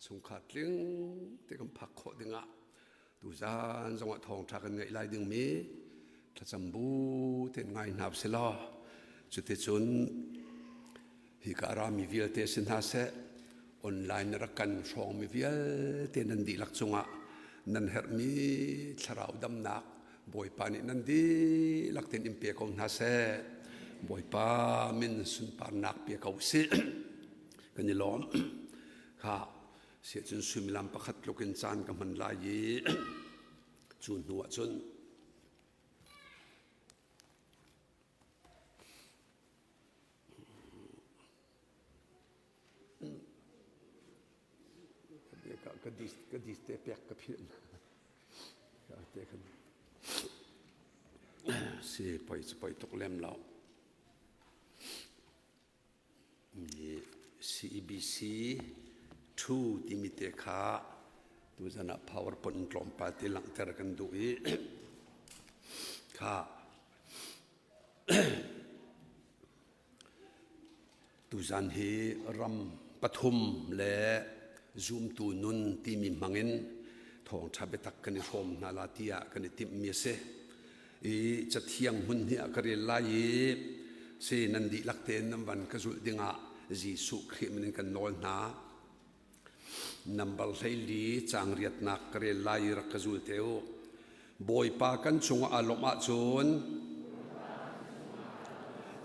Chungkhar tling te kan phak khawh dingah tuzan zongah thawngṭha kan ngaih lai dingmi thlacam bu tein ngai hna usih law cuticun hika a rami vialte si hna seh online rak kan hrawngmi vialte nan dihlak cungah nan herhmi thlarau damnak Bawipa nih nan dihlak tein in pe ko hna seh. Bawipa min sunparnak pe ko usih. Kan i lawm. Kha siahcun suimilam pakhat tluk in caan ka hman lai i cu hnu ah cun ka dis ka dis te pek ka philh te khan si poi cu poi tuk lem lo. CEBC 2 timi te kha tuzan ah PowerPoint in tlawmpal te langhter kan duh i kha tuzan hi ram pathum le zumtu nun timi hmangin thawngṭha biatak kan i hrawm hna la tiah kan i timhmi a si. I cathiang hmun hi a ka rel lai i si nan dihlak tein nan van ka zulh dingah Jesuh Khrih min in kan nawl hna. Nambar 14 caang riatnak ka rel lai i rak ka zul te u. Bawipa kan cungah aa lawmh ahcun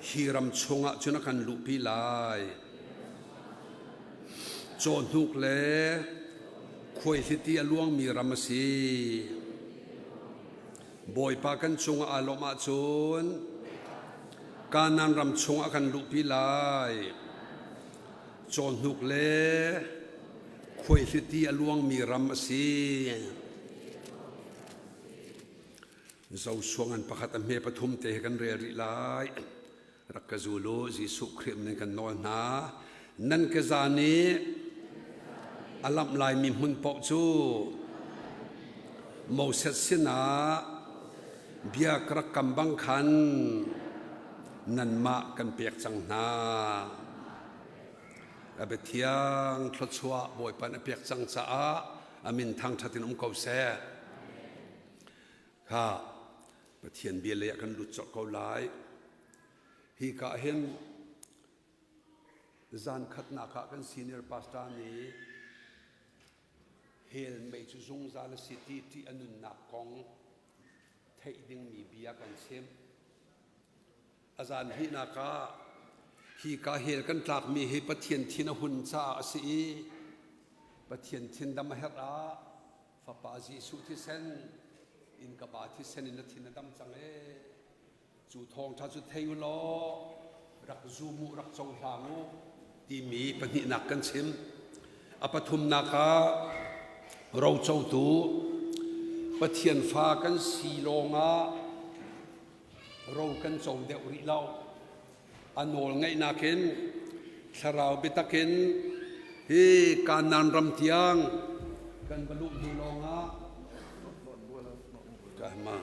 hi ram chungah cun a kan luhpi lai. Cawhnuk le khuaihliti a luangmi ram a si. Bawipa kan cungah aa lawmh ahcun Kanaan ram chungah a kan luhpi lai. Cawhnuk le khuaihliti a luangmi ram a si. Joshua ngan pakhat a hme pathum te he kan rel rih lai. Rak ka zul u, Jesuh Khrih min kan nawl hna. Nan keza nih a lamh laimi hmun paoh cu Moses sinah bia ka rak kam bang khan nanmah kan pek cang hna. A biathiang thluachuah Bawipa nih a pek cang caah a min thangṭhat in um ko seh. Kha Pathian bia lei ah kan lut colh ko lai. Hi ka hin zan khatnak ah kan senior pastor nih hell mei cu zungzal a si ti ṭih a nunnak kong theih dingmi bia kan chimh. A zan hnihnak ah hi ka hell kan tlakmi hi Pathian thin a hun caah a si i Pathian thin dam a herh ah Fapa Jesuh thisen in ka pa thisen in na thin a dam cang ee. Cu thawngṭha cu thei u law rak zum u, rak cohlang u timi pahnihnak kan chim. A pathumnak ah rocotu Pathian fa kan si lawngah ro kan co deuh rih lo. A nawl ngaihnak in thlarau biatak in hi Kanaan ram tiang kan va luh hnu lawngah ka ma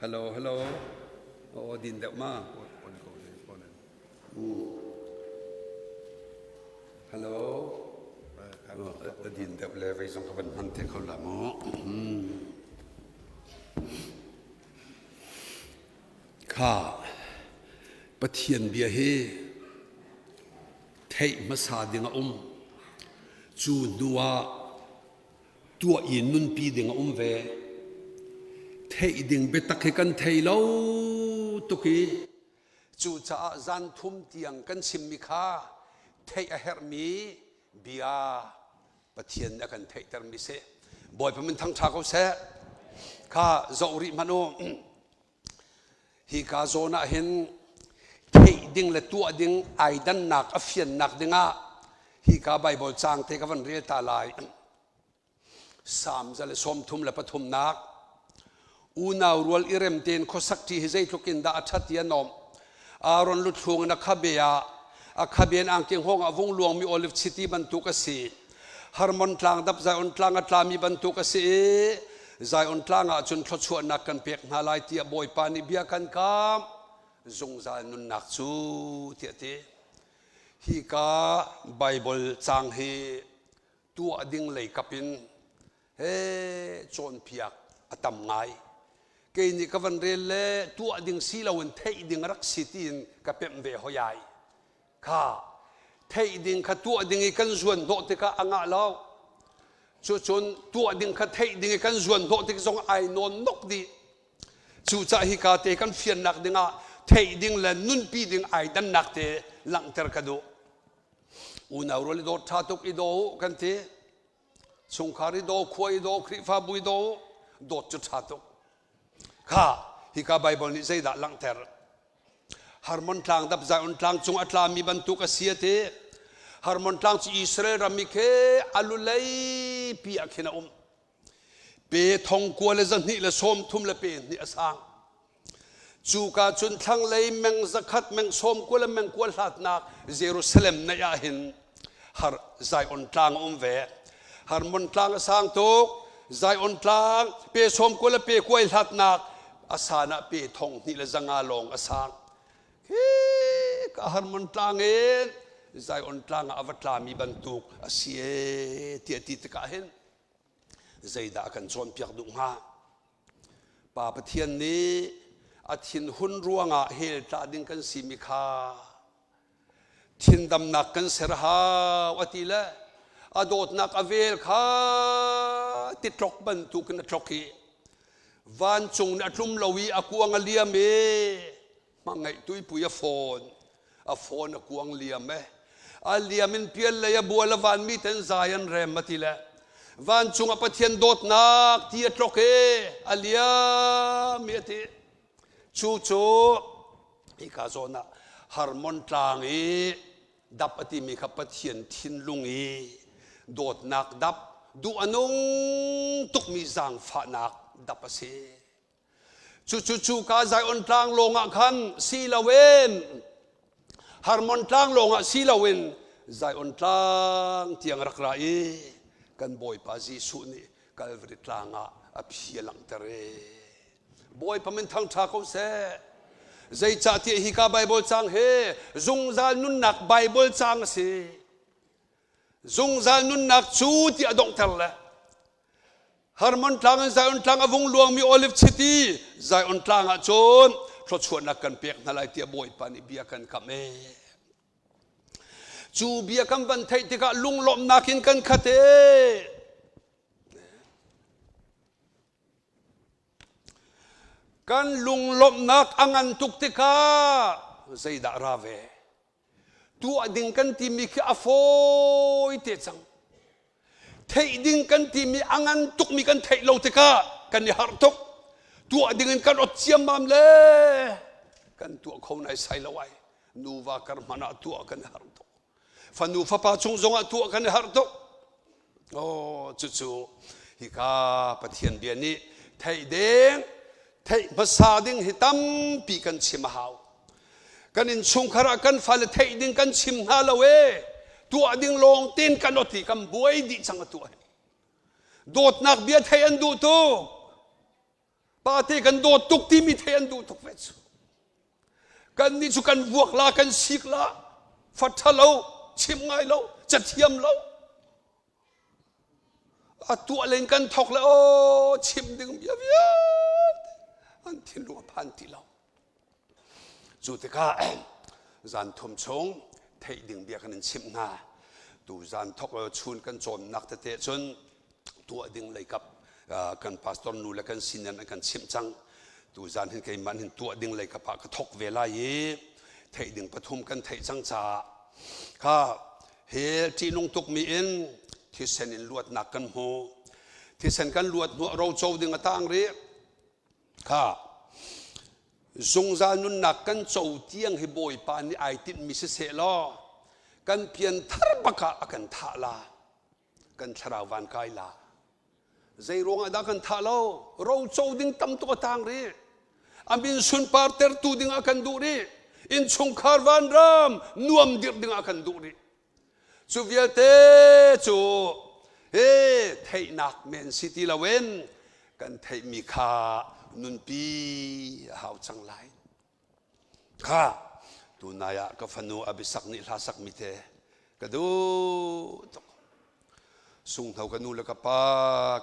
Hello hello o din deuh ma Hello. A din deuh le vei zong ka van hman te kho la mu. Kha Pathian bia hi theih hmasa ding a um. Cu hnu ah tuah i nunpi ding a um ve. Theih ding biatak hi kan thei lo tuk i Cucaah zan thum tiang kan chimmi kha theih a herhmi bia Pathian nih a kan theihtermi si. Bawipa min thangṭha ko seh. Kha zoh rih hmanh u. Hi ka zawn ah hin theih ding le tuah ding ai dannak a fiannak dingah hi ka Baibal caang te ka van rel ta lai. Salm 133nak Unau rual i rem tein khuasak ṭi hi zeitluk in dah a ṭhat ti a nuamh. Aaron luthlung in a khabe ah a khabe in angki hngawng ah vung luangmi oliv chiti bantuk a si. Hermon tlang dap Zion tlang a tlami bantuk a si i Zion tlang ah cun thluachuahnak kan pek hna lai tiah Bawipa nih bia kan kamh. Zungzal nunnak cu tiah ti. Hika Baibal caang hi tuah ding lei kap in he cawnpiak a tam ngai. Kei nih ka van rel le tuah ding si loin theih ding rak si tiin ka pemh ve hoi ai. Kha theih ding kha tuah ding i kan zuan hnawh tikah a ngah lo. Cucun tuah ding kha theih ding i kan zuan hnawh tik zong ai nawn nok dih. Cucaah hika te kan fiannak dingah theih ding le nunpi ding ai dannak te langhter ka duh. Unau rual i dawt ṭha tuk i daw u kan ti. Chungkhar i daw, khua i daw, Khrihfabu i daw u. Dawt cu ṭha tuk. Kha hika Baibal nih zeidah langhter? Hermon tlang dap Zion tlang cung a tlami bantuk a si a ti. Hermon tlang cu Israel ram i khe a lulei pi ah khin a um. Pe thong kua le zahnih le sawm thum le pe hnih a sang. Cuka cun thlanglei meng zakhat meng sawm kua le meng kua hlatnak Jerusalem naih ah hin har Zion tlang a um ve. Hermon tlang a sang tuk. Zion tlang pe sawm kua le pe kuai hlatnak a san ah pe thong hnih le zanga lawng a sang. Hi ka Hermon tlang in Zion tlang ah a va tlami bantuk a si e tiah ti tikah hin zeidah a kan cawnpiak duh hnga? Pa Pathian nih a thinhun ruangah hell tla ding kan simi kha thindamnak kan ser hau a ti le a dawtnak a vel kha titlok bantukin a tlok i vancung nih a tlum lo i a kuang a liam i hmangaih tuipui a fawn a fawn a kuang liam e a liam in pial lei a bual a van mi ten zai an rem a ti le vancung a Pathian dawtnak ti a tlok e a liam i a ti cu cu hika zawn ah Hermon tlang i dap a timi kha Pathian thinlung i dawtnak dap duh a nung tukmi zaangfahnak dap a si. Cucu cuka Zion tlang lawngah khan si loin Hermon tlang lawngah si loin Zion tlang tiang rak ra i kan Bawipa Jesuh nih Calvary tlang ah a phi a langhter i Bawipa min thangṭha ko seh. Zeicahtiah hika Baibal caang hi zungzal nunnak Baibal caang a si. Zungzal nunnak cu ti a donghter le Hermon tlang in Zion tlang a vung luangmi oliv chiti Zion tlang ah cun thluachuahnak kan pek hna lai tiah Bawipa nih bia kan kam ee. Cu bia kan van theih tikah lunglawmhnak in kan khat ee. Kan lunglawmhnak a ngan tuk tikah zeidah ra ve? Tuah ding kan timi khi a fawi te cang. Theih ding kan timi a ngan tukmi kan theih lo tikah kan i harh tuk. Tuah ding in kan ot ciammam le kan tuah kho nai sai lo ai. Nuva kar hmanh ah tuah kan i harh tuk. Fanu fapa chung zongah tuah kan i harh tuk. Oh, cucu hika Pathian bia nih theih ding, theih hmasa ding hi tampi kan chim a hau. Kan innchungkhar ah kan fale theih ding kan chim hna lo e. Tuah ding lawng tin kan oti kan buai dih cang a tuah. Dawtnak bia theih an duh tuk. Pate kan dawt tuk timi theih an duh tuk ve cu. Kan nih cu kan vuak la kan sik la fa ṭhalo chim ngai lo cathiam lo a tuah len kan thok le aw chim ding bia vialte an thinlung a phan ti lo cu tikah zan thum chung theih ding bia kan in chimh hna tu zan thok chun kan cawnnak tete cun tuah ding leikap kan pastor nu le kan sinen an kan chimh cang tu zan hin keimah hin tuah ding leikap ah ka thok ve lai i theih ding pathum kan theih cang caah kha hell ṭihnung tukmi in thisen in luatnak kan hmu thisen kan luat hnu roco ding a tang rih kha zungzal nunnak kan co tiang hi bawipa nih ai tinhmi siseh law kan pianthar bak ah a kan thah la kan thlarau van kai la zei ruangah dah kan thah lo roco ding tam tuk a tang rih a min sunpar tertu ding ah kan duh rih innchungkhar vanram nuam dirh ding ah kan duh rih cu vialte cu he theihnak men si ti loin kan theihmi kha nunpi a hau cang lai. Kha tunai ah ka fanu Abisak nih hla sakmi te ka duh tuk. Sunghno ka nu le ka pa,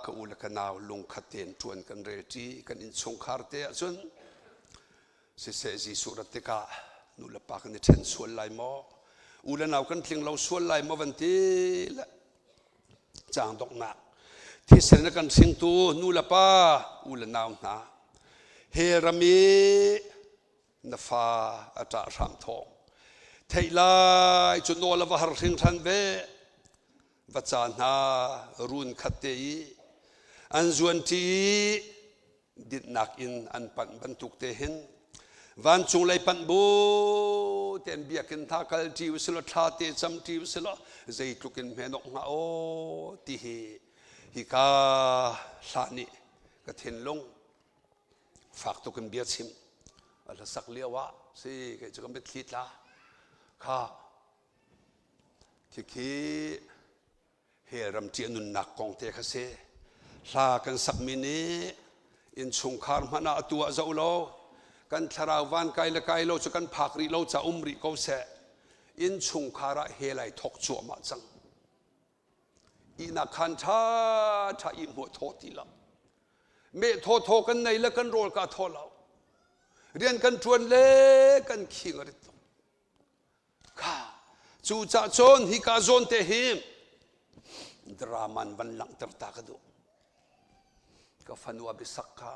ka u le ka nau lungkhat tein ṭuan kan rel ṭi kan innchungkhar te ahcun siseh Jesuh rat tikah nu le pa kan i ṭhen sual lai maw? U le nau kan tling lo sual lai maw van ti le caang donghnak thisen na kan hringtu nu le pa u le nau hna he ram i na fa a ṭah hram thawng theih lai cu nawl a va har hringhran ve va ca hna run khat te i an zuan ṭi i dinhnak in an panh bantuk te hin vancung lei panh bu tein biakinn hna kal ṭi usilaw thla te cam ṭi usilaw zeitluk in hme nok hnga aw ti hi hika hla nih ka thinlung fak tuk in bia chim a hlasak lio ah si kei cu ka mitthli tla kha khikhi hell ram ṭih a nunnak kong te kha si. Hla kan sakmi nih innchungkhar hmanh ah atu ah zoh lo kan thlarau van kai le kai lo cu kan phak rih lo ca um rih ko seh innchungkhar ah hell ai thok cuahmah cang. Ihnak khan ṭha ṭha ih hmuah thaw ti lo. Meh thaw thaw kan nei le kan rawl ka thaw lo. Rian kan ṭuan le kan khing a rit tuk. Kha cucah cun hika zawn te hi drama in van langhter ta ka duh. Ka fanu a biasak kha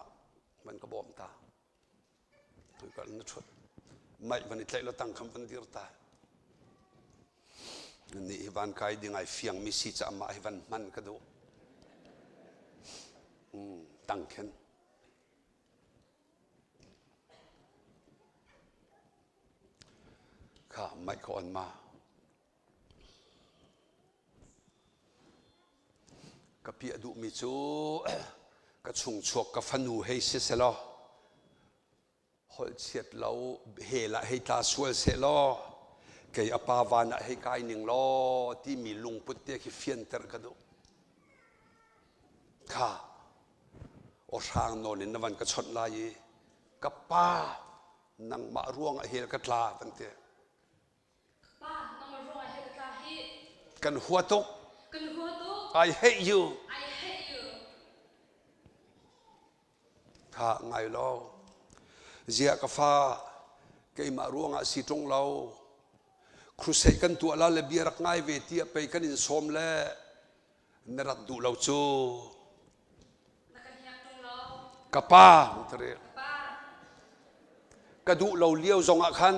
van ka bawm ta. Tuikal na ṭhut. Maih van i tlaih lo tang kham van dir ta. Ni hi van kai ding ai fiangmi si caah mah hi van hman ka duh. Tang khin. Kha maih ka on ma. Ka piah duhmi cu ka chungchuak ka fanu hei si selaw holh chiat lo hel ah hei tla sual seh law kei a pa van ah hei kai ning law timi lungput te khi fianter ka duh. Kha aw hrang nawn in na van ka chawnh lai i ka pa nangmah ruangah hel ka tla van ti. Pa, nangmah ruangah hel ka tla hi. Kan hua tuk. Kan hua tuk. I hate you. I hate you. Kha ngai lo. Ziah ka fa keimah ruangah si ṭung lo. Crusade kan tuah la le bia rak ngai ve tiah pei kan in sawm le na rak duh lo cu. Na kan hiak ṭung lo. Ka pa, ka Ka pa. Ka duh lo lio zongah khan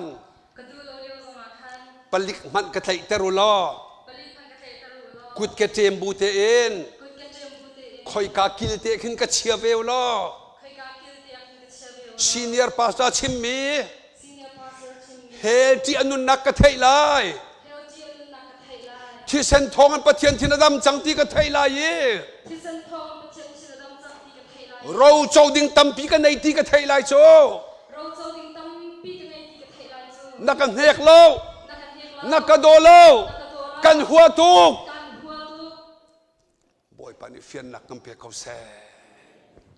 Ka duh lo lio zongah khan palik hmanh ka tlaihter u law palik hmanh ka tlaihter u law kut ke ṭem bu tein kut ke ṭem bu tein khoika kil te khin ka chia ve u law khoika kil te ah khin ka chia ve u law senior pastor chimmi senior pastor chimmi hell ṭih a nunnak ka theih lai hell ṭih a nunnak ka theih lai thisen thawng in Pathian thin a dam cang ti ka theih lai i thisen thawng in Pathian thin a dam cang ti ka theih lai ro co ding tampi ka nei ti ka theih lai cu ro co ding tampi ka ngei ti ka theih lai cu na ka hnek lo na ka hnek lo na ka daw lo na ka daw lo kan hua tuk kan hua tuk Bawipa nih fiannak kan pe ko seh.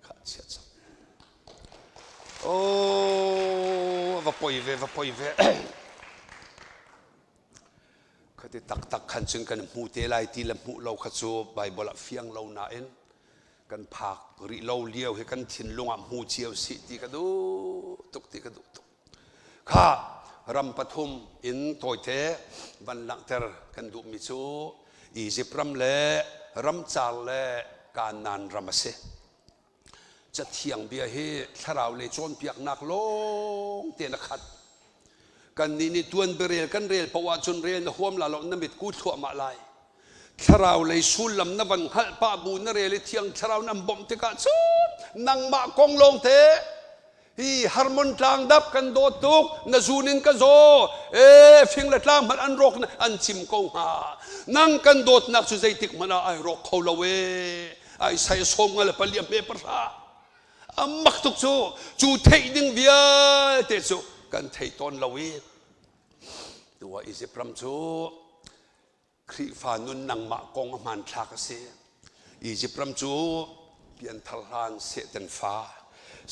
Kha chia cang. Oh, va poi ve, va poi ve. Khati taktak khan cun kan hmu te lai ti le hmuh lo kha cu Bible ah fiang lo nain kan phak rih lo lio hi kan thinlung ah hmu cio sih ti ka duh tuk ti ka duh tuk. Kha ram pathum in tawite van langhter kan duhmi cu Izipt ram le ramcar le Kanaan ram a si. Cathiang bia hi thlarau lei cawnpiaknak lawng tein a khat. Kannih nih tuanbiarel kan rel paoh ahcun rel na huam la lo na mitku thluahmah lai. Thlarau lei sullam na van hngalh pah bu na rel i thiang thlarau nan bawmh tikah cun nangmah kong lawngte hi Harmon tlang dap kan dawt tuk na zun in ka zaw e fing le tlang hmanh an rawk an chim ko hnga nang kan dawtnak cu zeitik hmanh ah ai rawk kho lo e ai sai som nga le palia hme pahra a mak tuk cu cu theih ding vialte cu kan thei tawn lo i tua Egypt ram cu Khrihfa nun nangmah kong a hmanthlak a si. Egypt ram cu pianthar hlan Satan fa,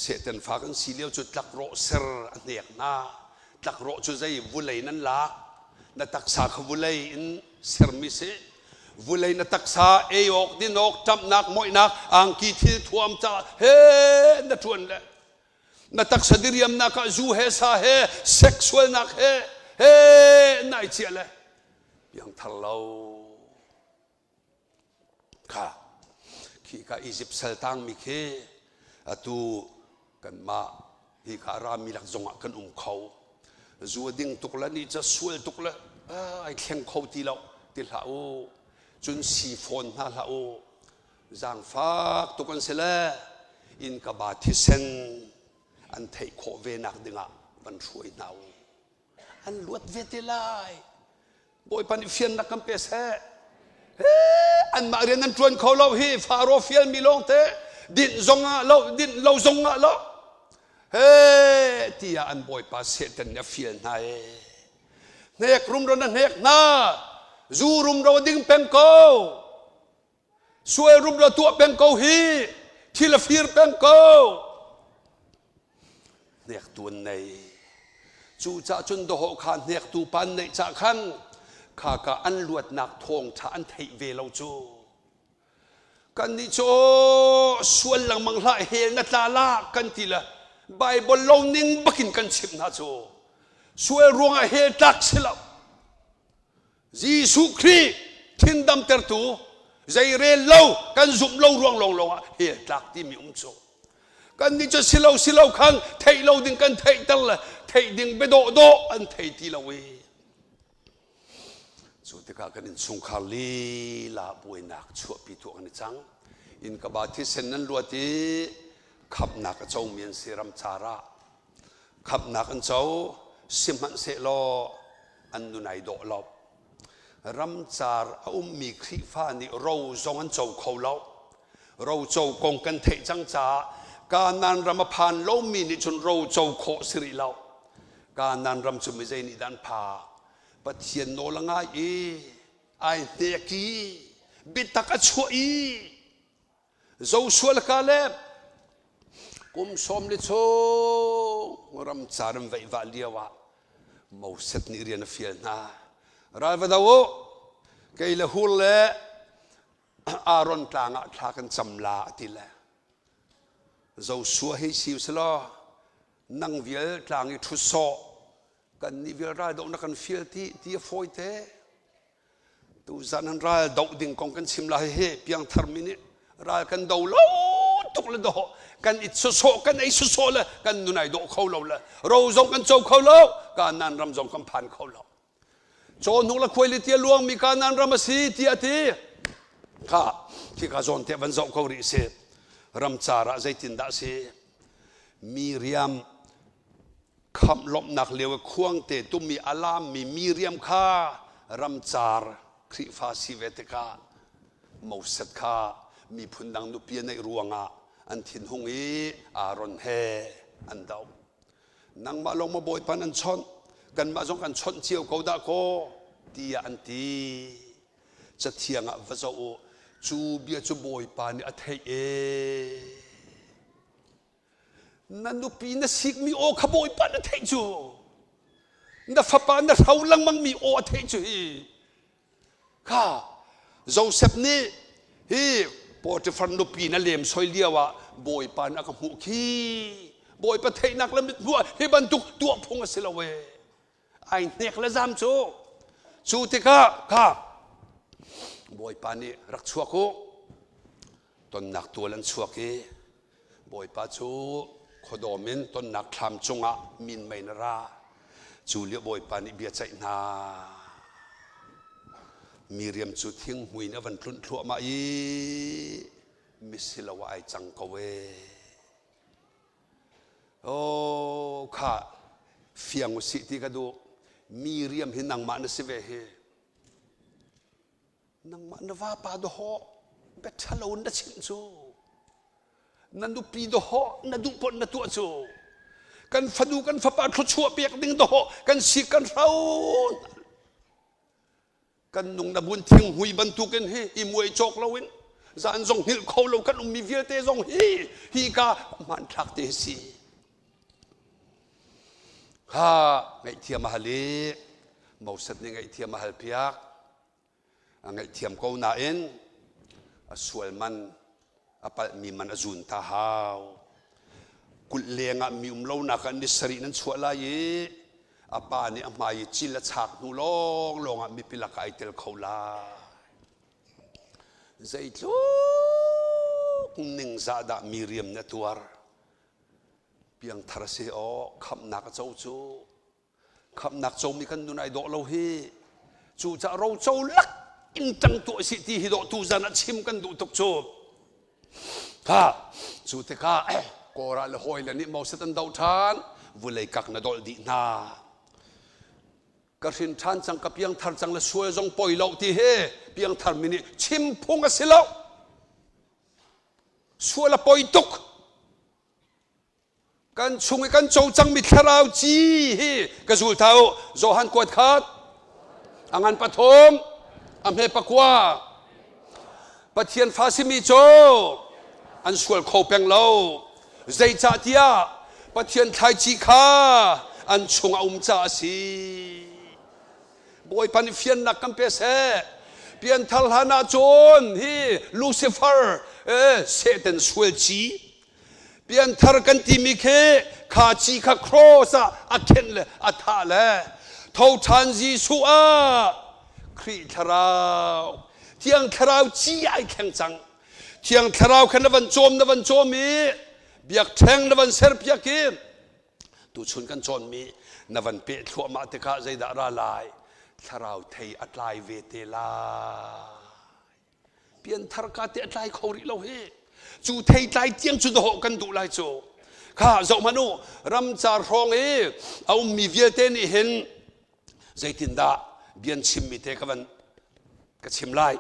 Satan fa kan si lio cu tlakrawh ser a hnek hna. Tlakrawh cu zei vulei nan lak? Na taksa kha vulei in sermi si. Vulei na taksa ei awk, din awk, ṭamhnak, moihnak, angki thil thuam ca he na ṭuan le na taksa diriamnak ah zu he sa he sexualnak he he nai ciah le piangthar lo kha khi ka Egypt sal tangmi khi atu kanmah hi ka rami lak zongah kan um kho zu a ding tuk le ni ca sual tuk le ai thleng kho ti lo ti hlah u cun si fawn hna hlah u zaangfak tuk an si le inn ka ba thisen an theih khawh ve nak dingah van hruai hna u an luat ve te lai Bawipa nih fiannak kan pe seh. Anmah rian an ṭuan kho lo hi Faro fialmi lawngte dinh zong ah lo dinh lo zong ah lo he tiah an bawipa Satan nih a fial hna e. Hnek rumro na hnek hna zu rumro ding peng ko sual rumro tuah peng ko hi thil a fir peng ko hnektu an nei cucah cun dawhawh kha hnektu pa an neih cah khan kha ka an luatnak thawngṭha an theih ve lo cu kannih cu sual lengmang hlah hell na tla la kan ti le Bible lo ning bakin kan chimh hna cu sual ruangah hell tlak si lo Jesuh Khrih thin damtertu zeirel lo kan zumh lo ruang lawnglawng ah hell tlak timi um cu kan nih cu silo silo khan theih lo ding kan theihter le theih ding biadawh dawh an thei ti lo i cu tikah kan innchungkhar lila buainak chuahpi tu an i cang inn ka ba thisen nan luat i khamhnak a comi an si ramcar ah Khamhnak an co, sihmanhsehlaw an nun ai dawh lo. Ramcar a ummi Khrihfa nih ro zong an co kho lo. Roco kong kan theih cang caah Kanaan ram a phan lomi nih cun roco khawh si rih lo. Kanaan ram cu mi zei nih dah an phak? Pathian nawl a ngai i ai hnek i biatak a chuah i Joshua le Caleb kum sawm li chung ramcar an veihvah lio ah Moses nih rian a fial hna. Ral va do u, kei le Hur le Aaron tlang ah thla kan cam la a ti le. Joshua hei si usalaw nang vial tlang i ṭhu sawh kan nih vial ral doh na kan fial ti ti a fawi te. Tuzan an ral doh ding kong kan chim lai hi piangthar mi nih ral kan do lo tuk le doh kan it sawsawh kan ei sawsawh le kan nun ai dawh kho lo le ro zong kan co kho lo Kanaan ram zong kan phan kho lo caw hnung le khuai le tia luang mi Kanaan ram a si tiah ti kha khi ka zawn te van zoh ko rih si ramcar ah zeitindah si Miriam Khamh lawmhnak lio i khuangte tum i a laammi Miriam kha ramcar Khrihfa si ve tikah Moses kha miphun dang nupi a neih ruangah an thinhung i Aaron he an doh. Nangmah lawng maw Bawipa nan chawnh? Kanmah zong kan chawnh cio ko dah kaw tiah an ti. Cathiang ah va zoh u. Cu bia cu Bawipa nih a theih ee. Na nupi na sikmi aw kha Bawipa na theih cu. Na fapa na hro lengmangmi aw a theih cu hi. Kha Joseph nih hi Potiphar nupi na lem soi lio ah Bawipa nih a ka hmuh khi. Bawipa theihnak le mithmuh ah hi bantuk tuah phung a si lo ee. Ai hnek le zam cu. Cu tikah kha Bawipa nih rak chuak u. Tonnak tual an chuak i Bawipa cu khuadawm in tonnak thlam cungah minmei na ra. Cu lio Bawipa nih bia ceih hna. Miriam cu thinghmui in a van tlunh thluahmah i misilo ah ai cang ko ee. Oh, kha fiang usih ti ka duh. Miriam hi nangmah na si ve hi. Nangmah na vapa dawhawh bia ṭhalo na chimh cu na nupi dawhawh na duh pon na tuah cu kan fanu kan fapa thluachuah pek ding dawhawh kan si kan hro kan nung na bun thinghmui bantukin hi i muai cawk loin zan zong hngilh kho lo kan ummi vialte zong hi hi ka hmanthlak te si. Kha ngaihthiam a hal i Moses nih ngaihthiam a hal piak. A ngaihthiam ko nain a sual man a palhmi man a zun ta hau. Kulh leng ah mi um lonak ah ni sarih nan chuah lai i a pa nih a hmai i cil a chak hnu lawnglawng ah mipi lakah ai tel kho lai. Zeitluk ningzah dah Miriam nih a tuar. Piangthar a si aw, khamhnak a co cu. Khamhnak comi kan nun ai dawh lo hi. Cucaah roco lak in ṭang tuah sih ti hi dawh tuzan ah chim kan duh tuk cu. Kha, cu tikah Korah le hawile nih Moses an doh ṭhan, vulei kak na dolh dih hna. Ka hrin ṭhan cang, ka piangthar cang le sual zong poi lo ti hi piangthar mi nih chim phung a si lo. Sual a poi tuk. Kan chung i kan co cangmi thlarau ci hi ka zul thau. Johan kuat khat, a ngan pathum, a hme pakua. Pathian fa simi cu an sual kho peng lo. Zeicahtiah Pathian thlaici kha an chung a um caah a si. Bawipa nih fiannak kan pe seh. Pianthar hlan ah cun hi Lucifer eh, Satan sual ci pianthar kan timi khi kha ci kha cross ah a khenh le a thah le tho ṭhan Jesuh ah Khrih thlarau Thiang Thlarau ci ai thleng cang. Thiang Thlarau kha na van cawm na van cawm i biakṭheng na van serpiak i tuchun kan cawnmi na van peh thluahmah tikah zeidah ra lai thlarau thei a tlai ve te lai pianthar ka te a tlai kho rih lo hi cu thei tlai tiang cu dawh kan duh lai cu kha zoh hmanh u ramcar hrawng i a ummi vialte nih hin zeitindah bian chimmi te ka van ka chim lai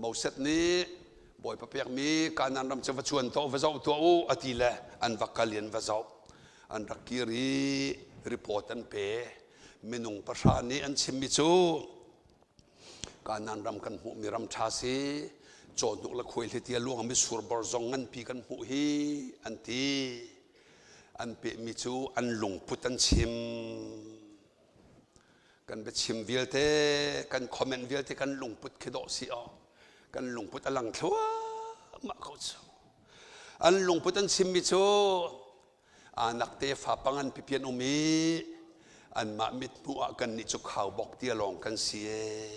Moses nih Bawipa pekmi Kanaan ram cu va cuan tuah va zoh tuah u a ti le an va kal in va zoh an rak kir i report an pe minung pahra nih an chimmi cu Kanaan ram kan hmuhmi ram ṭha si cawhnuk le khuaihliti a luangmi surbor zong nganpi kan hmuh hi an ti an pehmi cu an lungput an chim kan biachim vialte kan comment vialte kan lungput khi dawh si aw kan lungput a lang thluahmah ko cu an lungput an chimmi cu anak tefa pangan pipi an um i anmah mithmuh ah kannih cu khaubawk tia lawng kan si ee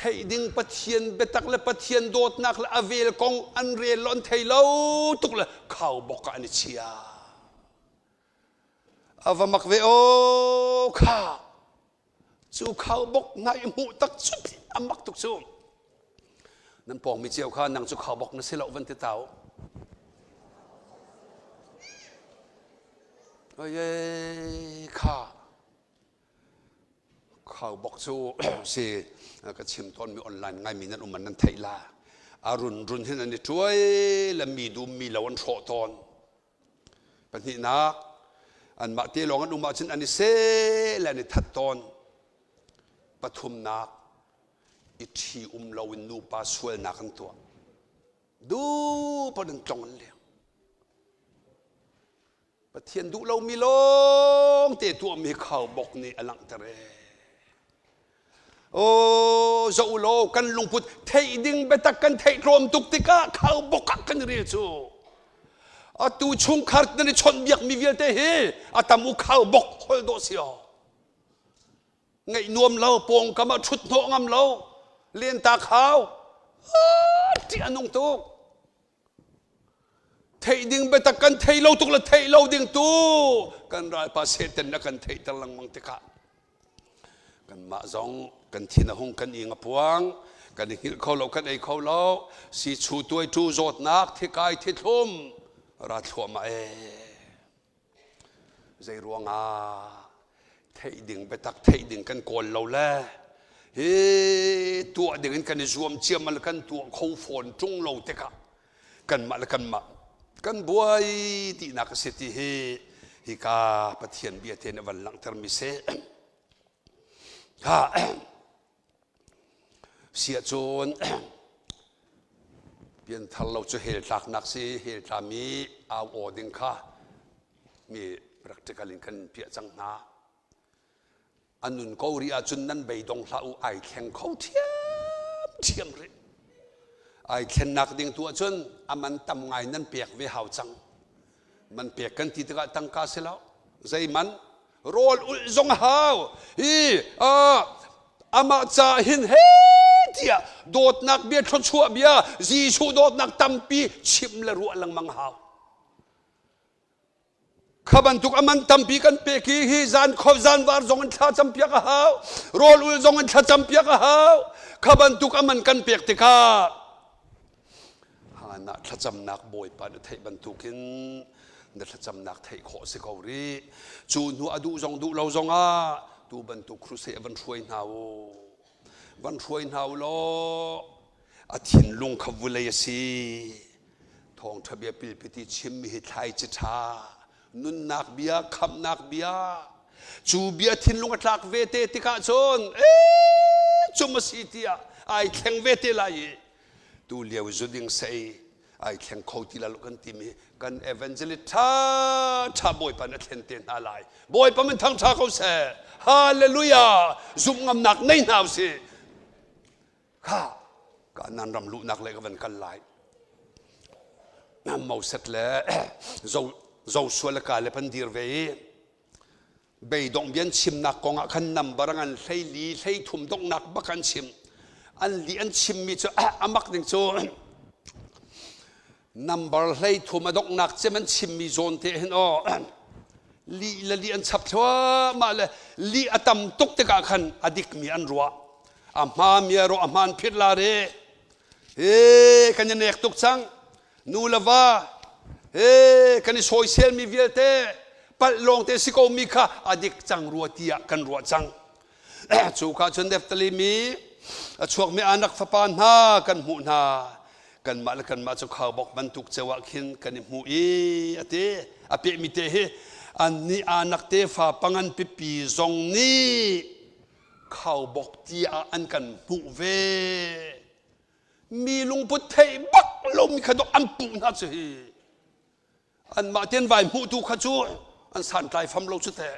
Theih ding Pathian biatak le Pathian dawtnak le a vel kong an rel lo an thei lo tuk le khaubawk ah an i chia. A va mak ve aw kha cu khaubawk hna i hmuh tak cu a mak tuk cu. Nan pawngmi cio kha nang cu khaubawk na si lo van ti tau. Oye kha Khaubawk cu si ka chim tawnmi online ngaimi nan um nan theih la. A runrun hin an i ṭuai le mi dum mi lo an hrawh tawn. Pahnihnak, anmah te lawng an um ahcun an i seh le an i that tawn. Pathumnak, i ṭhi um loin nupa sualnak an tuah. Duh paoh in tlong an leng. Pathian duh lomi lawngte tuahmi khaubawk nih a langhter ee. Aw zoh u law kan lungput theih ding biatak kan theih tlawm tuk tikah khaubawk ah kan rel cu. Atu chungkhar nan i chawnhbiakmi vialte hi a tam u khaubawk hol dawh si aw. Ngaih nuam lo pawngkam ah ṭhut hnawh ngam lo lentak hau ṭih a nung tuk. Theih ding biatak kan thei lo tuk le theih lo ding tu kan ralpa Satan a kan theihter lengmang tikah kanmah zong kan thin a hung kan ing a puang kan i hngilh kho lo kan ei kho lo si chu tuai tu zawtnak thikai thithlum ra thluahmah ee Zei ruangah theih ding biatak theih ding kan kawl lo le hi tuah ding in kan i zuam ciamal kan tuah kho fawn ṭung lo tikah kanmah le kanmah kan buai tinak a si ti hi hika Pathian bia te nih a van langhter mi si. Ha Siahcun pianthar lo cu hell tlaknak si hell tlami au aw ding kha. Mi practical in kan piah cang hna. A nun ko rih ahcun nan beidong hlah u, ai thleng kho ṭhiamṭhiam rih. Ai thlennak ding tu ahcun a man tam ngai nan pek ve hau cang. Man pek kan ti tikah tangka si lo. Zei man? Rawl ulh zong a hau. Hi amah ca hin he tiah dawtnak bia thluachuah bia Jesuh dawtnak tampi chim le ruah lengmang hau. Kha bantuk a man tampi kan pek i hi zan kho zanvar zong in thla campiak a hau. Rawl ul zong in thla campiak a hau. Kha bantuk a man kan pek tikah Hana thlacamnak Bawipa na theih bantukin na thlacamnak theih khawh si ko rih. Cu hnu a duh zong duh lo zongah tu bantuk crusade van hruai hna u. Van hruai hna u law a thinlung kha vulei a si. Thawngṭha bia pilpiti chimmi hi thlaici ṭha, nunnak bia, khamhnak bia. Cu bia thinlung a tlak ve te tikah cun ee cum a si tiah ai thleng ve te lai i tu lio zuding sei ai thleng kho ti la lo kan timi kan evangelist ṭha ṭha Bawipa na thlen te hna lai. Bawipa min thangṭha ko seh. Hallelujah! Zumh ngamnak nei hna usih. Kha ka nan ram luhnak le ka van kal lai. Moses le Joshua le Caleb an dir ve i beidongh bian chimnak kong ah khan nambar an hlei li hlei thum donghnak bak an chim. An li an chimmi cu a mak ding cu Nambar 13 a donghnak cem an chimmi zawn te hin aw lih le lih an chap thluahmah le lih a tam tuk tikah khan a dikmi an ruah. A hmami a ruah a hmaan phit la re. He kan i nek tuk cang. Nu le va he kan i sawiselmi vialte palh lawng te si ko mi kha a dik cang rua tiah kan ruah cang. Cu ka cun Naftali mi a chuakmi Anak fapa hna kan hmuh hna. Kanmah le kanmah cu khaubawk bantuk ceu ah khin kan i hmu i a ti. A pehmi te hi annih Anak tefa pangan pipi zong nih khaubawk tiah an kan hmuh ve. Mi lungput theih bak lomi kha dawh an puh hna cu hi. Anmah ten vai hmuhtu kha cu an santlai fam lo cu teh.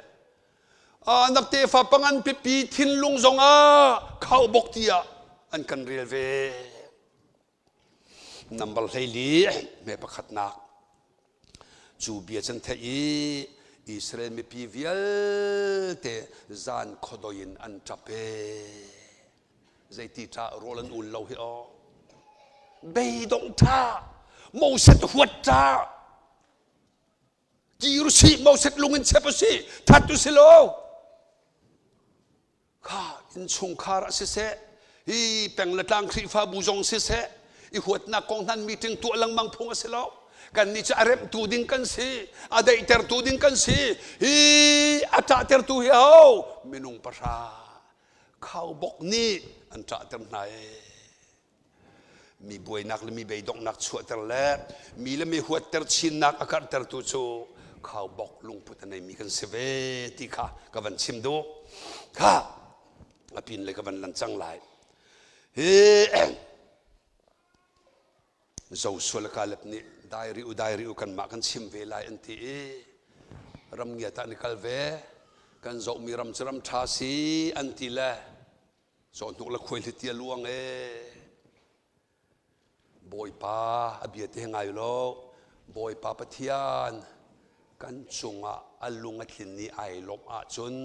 Anak tefa pangan pipi thinlung zongah khaubawk tiah an kan rel ve. Number 14 me pakhatnak cu bia can theih i Israel mipi vialte zan khuadoi in an ṭap ee. Zeiti ṭah rawl an ul lo hi aw. Beidongh ṭha, Moses huat ṭha. Kir usih, Moses lung in chep usih, that usih law. Kha innchungkhar ah siseh, hi peng le tlang Khrihfabu zong siseh, i huatnak kong hnan meeting tuah lengmang phung a si lo. Kannih cu a remhtu ding kan si, a daihtertu ding kan si. Hi a ṭahtertu hi ho? Minung pahra. Khaubawk nih an ṭahter hna ee. Mi buainak le mi beidonghnak chuahter le mi le mi huatter chinnak a karhtertu cu khaubawk lungput a neimi kan si ve ti kha ka van chim duh. Kha a pin le ka van lan cang lai. Hi Joshua le Caleb nih dai rih u dai rih u kanmah kan chim ve lai an ti i ram ngiat ah an i kal ve. Kan zohmi ram cu ram ṭha si an ti le cawhnuk le khuaihliti a luang ee. Bawipa a bia te ngai law Bawipa Pathian kan cungah a lung a tlin i ai lawmh ahcun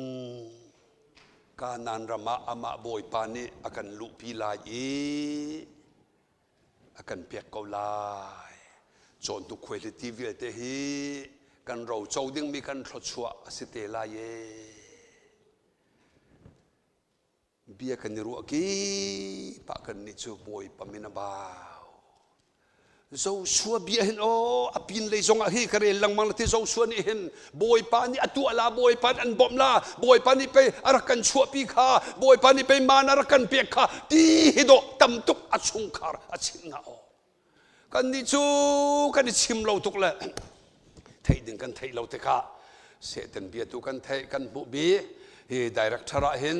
Kanaan ram ah amah Bawipa nih a kan luhpi lai i a kan pek ko lai. Cawhnuk khuaihliti vialte hi kan roco dingmi kan thluachuah a si te lai ee. Bia kan i ruah kip ah kannih cu Bawipa min a bau. Joshua bia hin aw a pin lei zong ah hi ka rel lengmang la ti Joshua nih hin Bawipa nih a tuah la Bawipa nih an bawmh la Bawipa nih pei a rak kan chuahpi kha Bawipa nih pei man a rak kan pek kha ti hi dawh tam tuk a chungkhar a chimh hna aw Kannih cu kan i chim lo tuk le theih ding kan theih lo tikah Satan bia tu kan theih kan hmuh bi hi director ah hin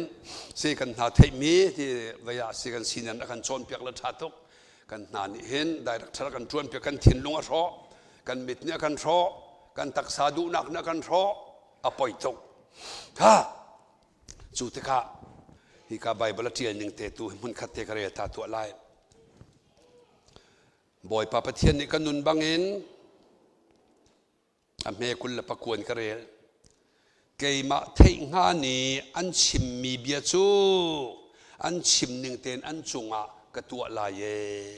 si kan hna theihmi ti vei ah si kan sinan a kan cawnpiak le ṭha tuk kan hna nih hin director kan ṭuanpiak kan thinlung a hrawh kan mit nih a kan hrawh. Kan taksa duhnak na kan hrawh. A poi tuk. Ha! Cu tikah hika Baibal a ṭial ning te tu hmun khat te ka rel ta tuah lai. Bawipa Pathian nih ka nun bangin a hme 20 le pakuan ka rel. Keimah theih hnga nih an chimmi bia cu an chim ning tein an cungah ka tuah lai ee.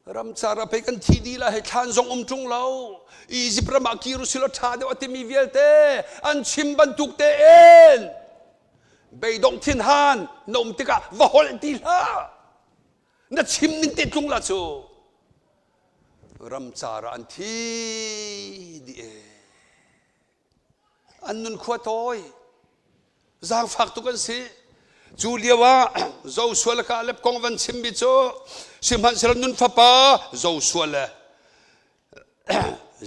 Ramcar ah pei kan thi dih lai hei thlan zong um ṭung lo. Izipt ram ah kir usih law ṭha deuh a timi vialte an chim bantuk tein beidongh thinhan na um tikah va holh ti hlah. Na chim ning te tlung la cu. Ramcar ah an thi dih ee. An nun khua tawi. Zaangfak tuk an si. Cu lio ah Joshua le Caleb kong van chimmi cu sihmanhsehlaw nun fapa Joshua le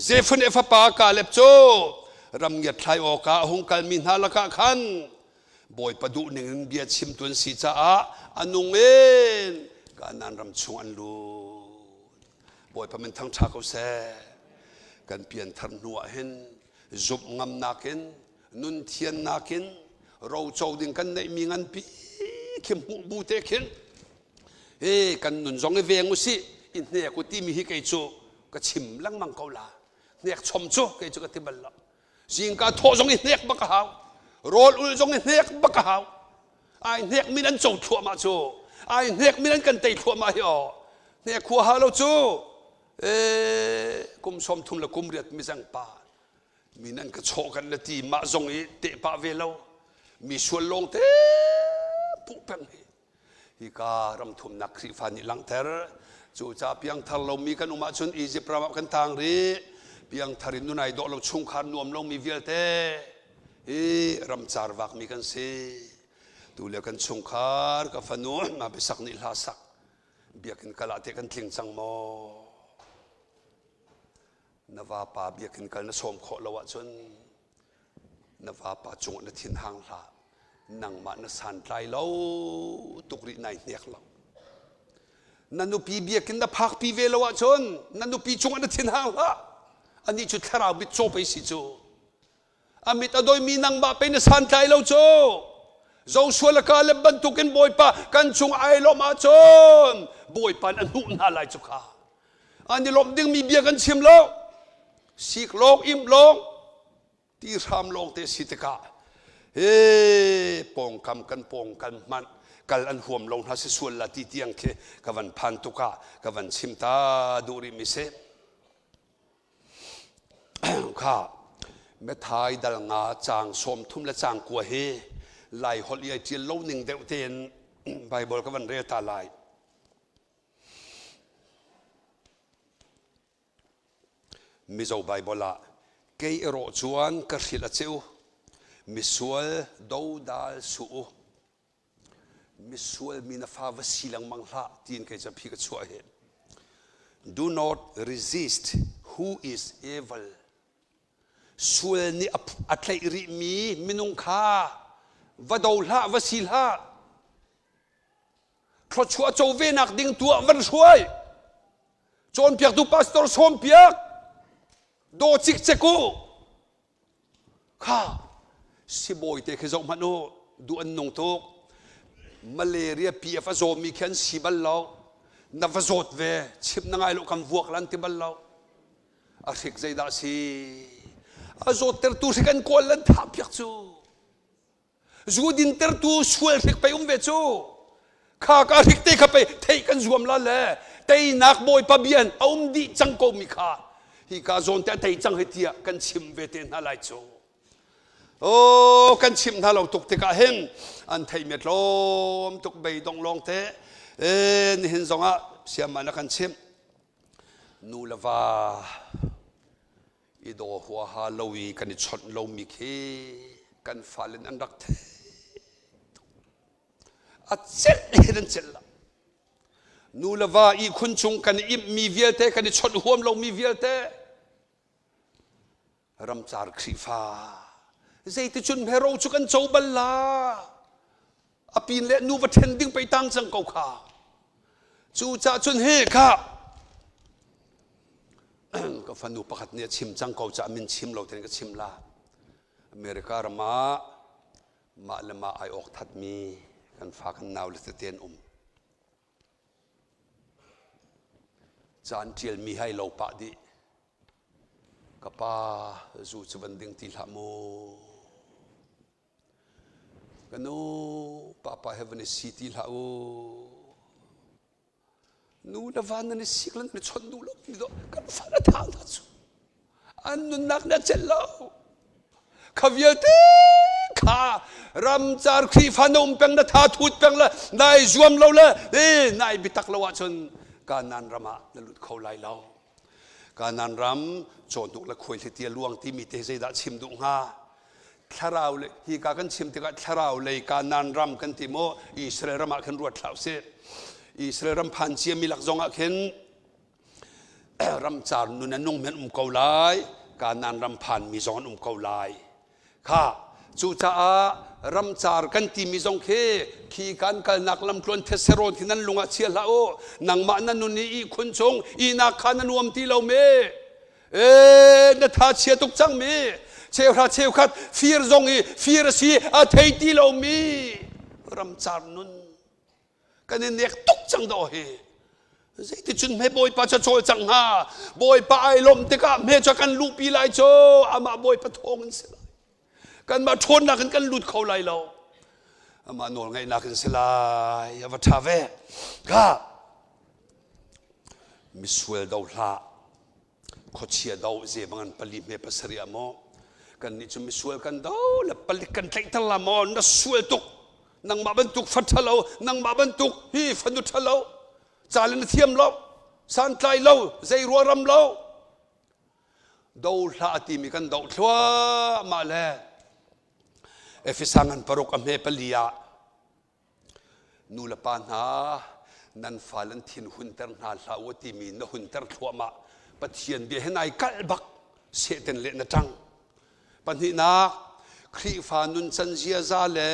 Zefuneh fapa Caleb cu ram ngiatthlai awkah a hung kalmi hna lakah khan Bawipa duh ning in bia chimtu an si caah a nung in Kanaan ram chung an lut. Bawipa min thangṭha ko seh. Kan pianthar hnu ah hin zumh ngamnak in nun thiannak in roco ding kan neihmi nganpi khi hmuh bu te khin he kan nun zong i veng usih i hnek u timi hi kei cu ka chim lengmang ko la hnek chom cu kei cu ka ti bal lo zingka thawh zong i hnek bak a hau rawl ul zong i hnek bak a hau ai hnek min an co thluahmah cu ai hnek min an kan tei thluahmah hi aw hnek khua ha lo cu kum 30 le kum riat mizeng pa mi nan ka chawh kan na ti mah zong i teh pah ve lo mi sual lawng te puh peng hi hika ramthumnak Khrihfa nih langhter cu ca piangthar lomi kan um ahcun Egypt ram ah kan tang rih piangthar in nunai dawh lo chungkhar nuam lomi vialte hi ramcar vakmi kan si tu le kan chungkhar ka fanu ma biasak nih hla sak biakinn kal ah te kan tling cang maw Na vapa biakinn kal na sawm khawh lo ahcun na vapa cungah na thin hang hlah. Nangmah na santlai lo tuk rih nai hnek lo. Na nupi biakinn na phakpi ve lo ahcun na nupi cungah na thin hang hlah. Anih cu thlarau mitcaw pei si cu. A mit a doimi nangmah pei na santlai lo cu. Joshua le Caleb bantukin Bawipa kan cung ai lawmh ahcun Bawipa nih a hnuh hna lai cu kha. An i lawmh dingmi bia kan chim lo. Sik lawng, imh lawng, ti hram lawng te si tikah he pawngkam kan pawngkam hmanh kal an huam lo hna si sual la ti tiang khi ka van phan tuk ah ka van chim ta duh rih mi si. Kha Matthai dal nga caang 30 le caang 9 hi Lai holh i ai ṭial lo ning deuh tein Baibal ka van rel ta lai. Mizo Baibal ah kei erawh chuan ka hrilh a che u, misual dodal suh u. Misual mi na fa va si lengmang hlah tiin kei cu phi ka chuah hi. Do not resist who is evil. Sual nih a tlaih rihmi minung kha va do hlah, va si hlah. Thluachuah co ve nak ding tu ah van hruai. Cawnpiaktu pastor sawmpiak. Daw cikcek u. Kha sibawi te khi zoh hmanh u duh an nung tuk malaria PF a zawmi khi an si bal lo na va zawt ve chimh na ngai lo kan vuak lan ti bal lo a hrik zeidah si a zawttertu hrik an kawl lan thah piak cu Zu dintertu sual hrik pei um ve cu. Kha ka hrik te kha pei theih kan zuam la le teinak Bawipa bian a um dih cang ko mi kha hi ka zawn te a tei cang hi tiah kan chim ve te hna lai cu. Oh kan chim hna lo tuk tikah hin an theih mi tlawm tuk beidong lawng te e nihin zongah siamah na kan chimh nu le va i daw huaha lo i kan i chawnh lomi khi kan fale an rak thei a celh hin an celh lo nu le va ihkhun cung kan i imhmi vialte kan i chawnh huam lomi vialte ramcar Khrihfa zeiticun hmero cu kan co bal la a pin le nu va ṭhen ding pei tang cang ko kha cu cah cun he kha. Ka fanu pakhat nih a chim cang ko caah min chim lo tein ka chim la. America ram ah mah le mah ai awk thatmi kan fa kan nau le tete an um. Caan ṭialmi hai lo pah dih. Ka pa zu cu van ding ti hlah mu. Ka nu papa he van i si ti hlah u. Nu le va nan i sik le nan i chawnh duh lo mi dawh kan fa le thah hna cu. An nunnak nih a celh lo. Kha vialte kha ramcar Khrihfa na um peng na tha thut peng le nai zuam lo le nai biatak lo ahcun Kanaan ram ah na lut kho lai lo. Kanaan ram cawhnuk le khuaihliti a luang timi te zeidah chim duh hnga? Thlarau le hi ka kan chim tikah thlarau lei Kanaan ram kan ti maw Israel ram ah khin ruat hlah usih. Israel ram phan ciami lak zong ah khin ramcar nun a nung men um ko lai Kanaan ram phanmi zong an um ko lai kha cucaah ramcar kan timi zong khi khi kan kalnak lamtluan theserawn khi nan lung ah chia hlah u nangmah na nun i ihkhun chung ihnak kha na nuam ti lo mi e na tha chia tuk cang mi cheuhra cheukhat fir zong i fir a si a thei ti lo mi ramcar nun Kan i nek tuk cang dawh hi. Zeiticun hme Bawipa cu a cawlcang hnga? Bawipa ai lawmh tikah hme cu a kan luhpi lai cu amah Bawipa thawng in si lai. Kanmah ṭhawnnak in kan lut kho lai lo. Amah nawl ngaihnak in si lai. A va ṭha ve. Ka misual do hlah. Khuachia do ze bang an pali hme pasarih ah maw kannih cu misual kan do le palik kan tlaihter la maw na sual tuk nangmah bantuk fa ṭhalo nangmah bantuk hi fanu ṭhalo ca le na thiam lo santlai lo zei ruaram lo do hlah a timi kan doh thluahmah le Efesa ngan paruk a hme pali ah Nu le pa hna, nan fale an thin hunter hna hlah u timi na hunter thluahmah. Pathian bia he nai kalh bak sehten le na ṭang. Pahnihnak, Khrihfa nuncan ziaza le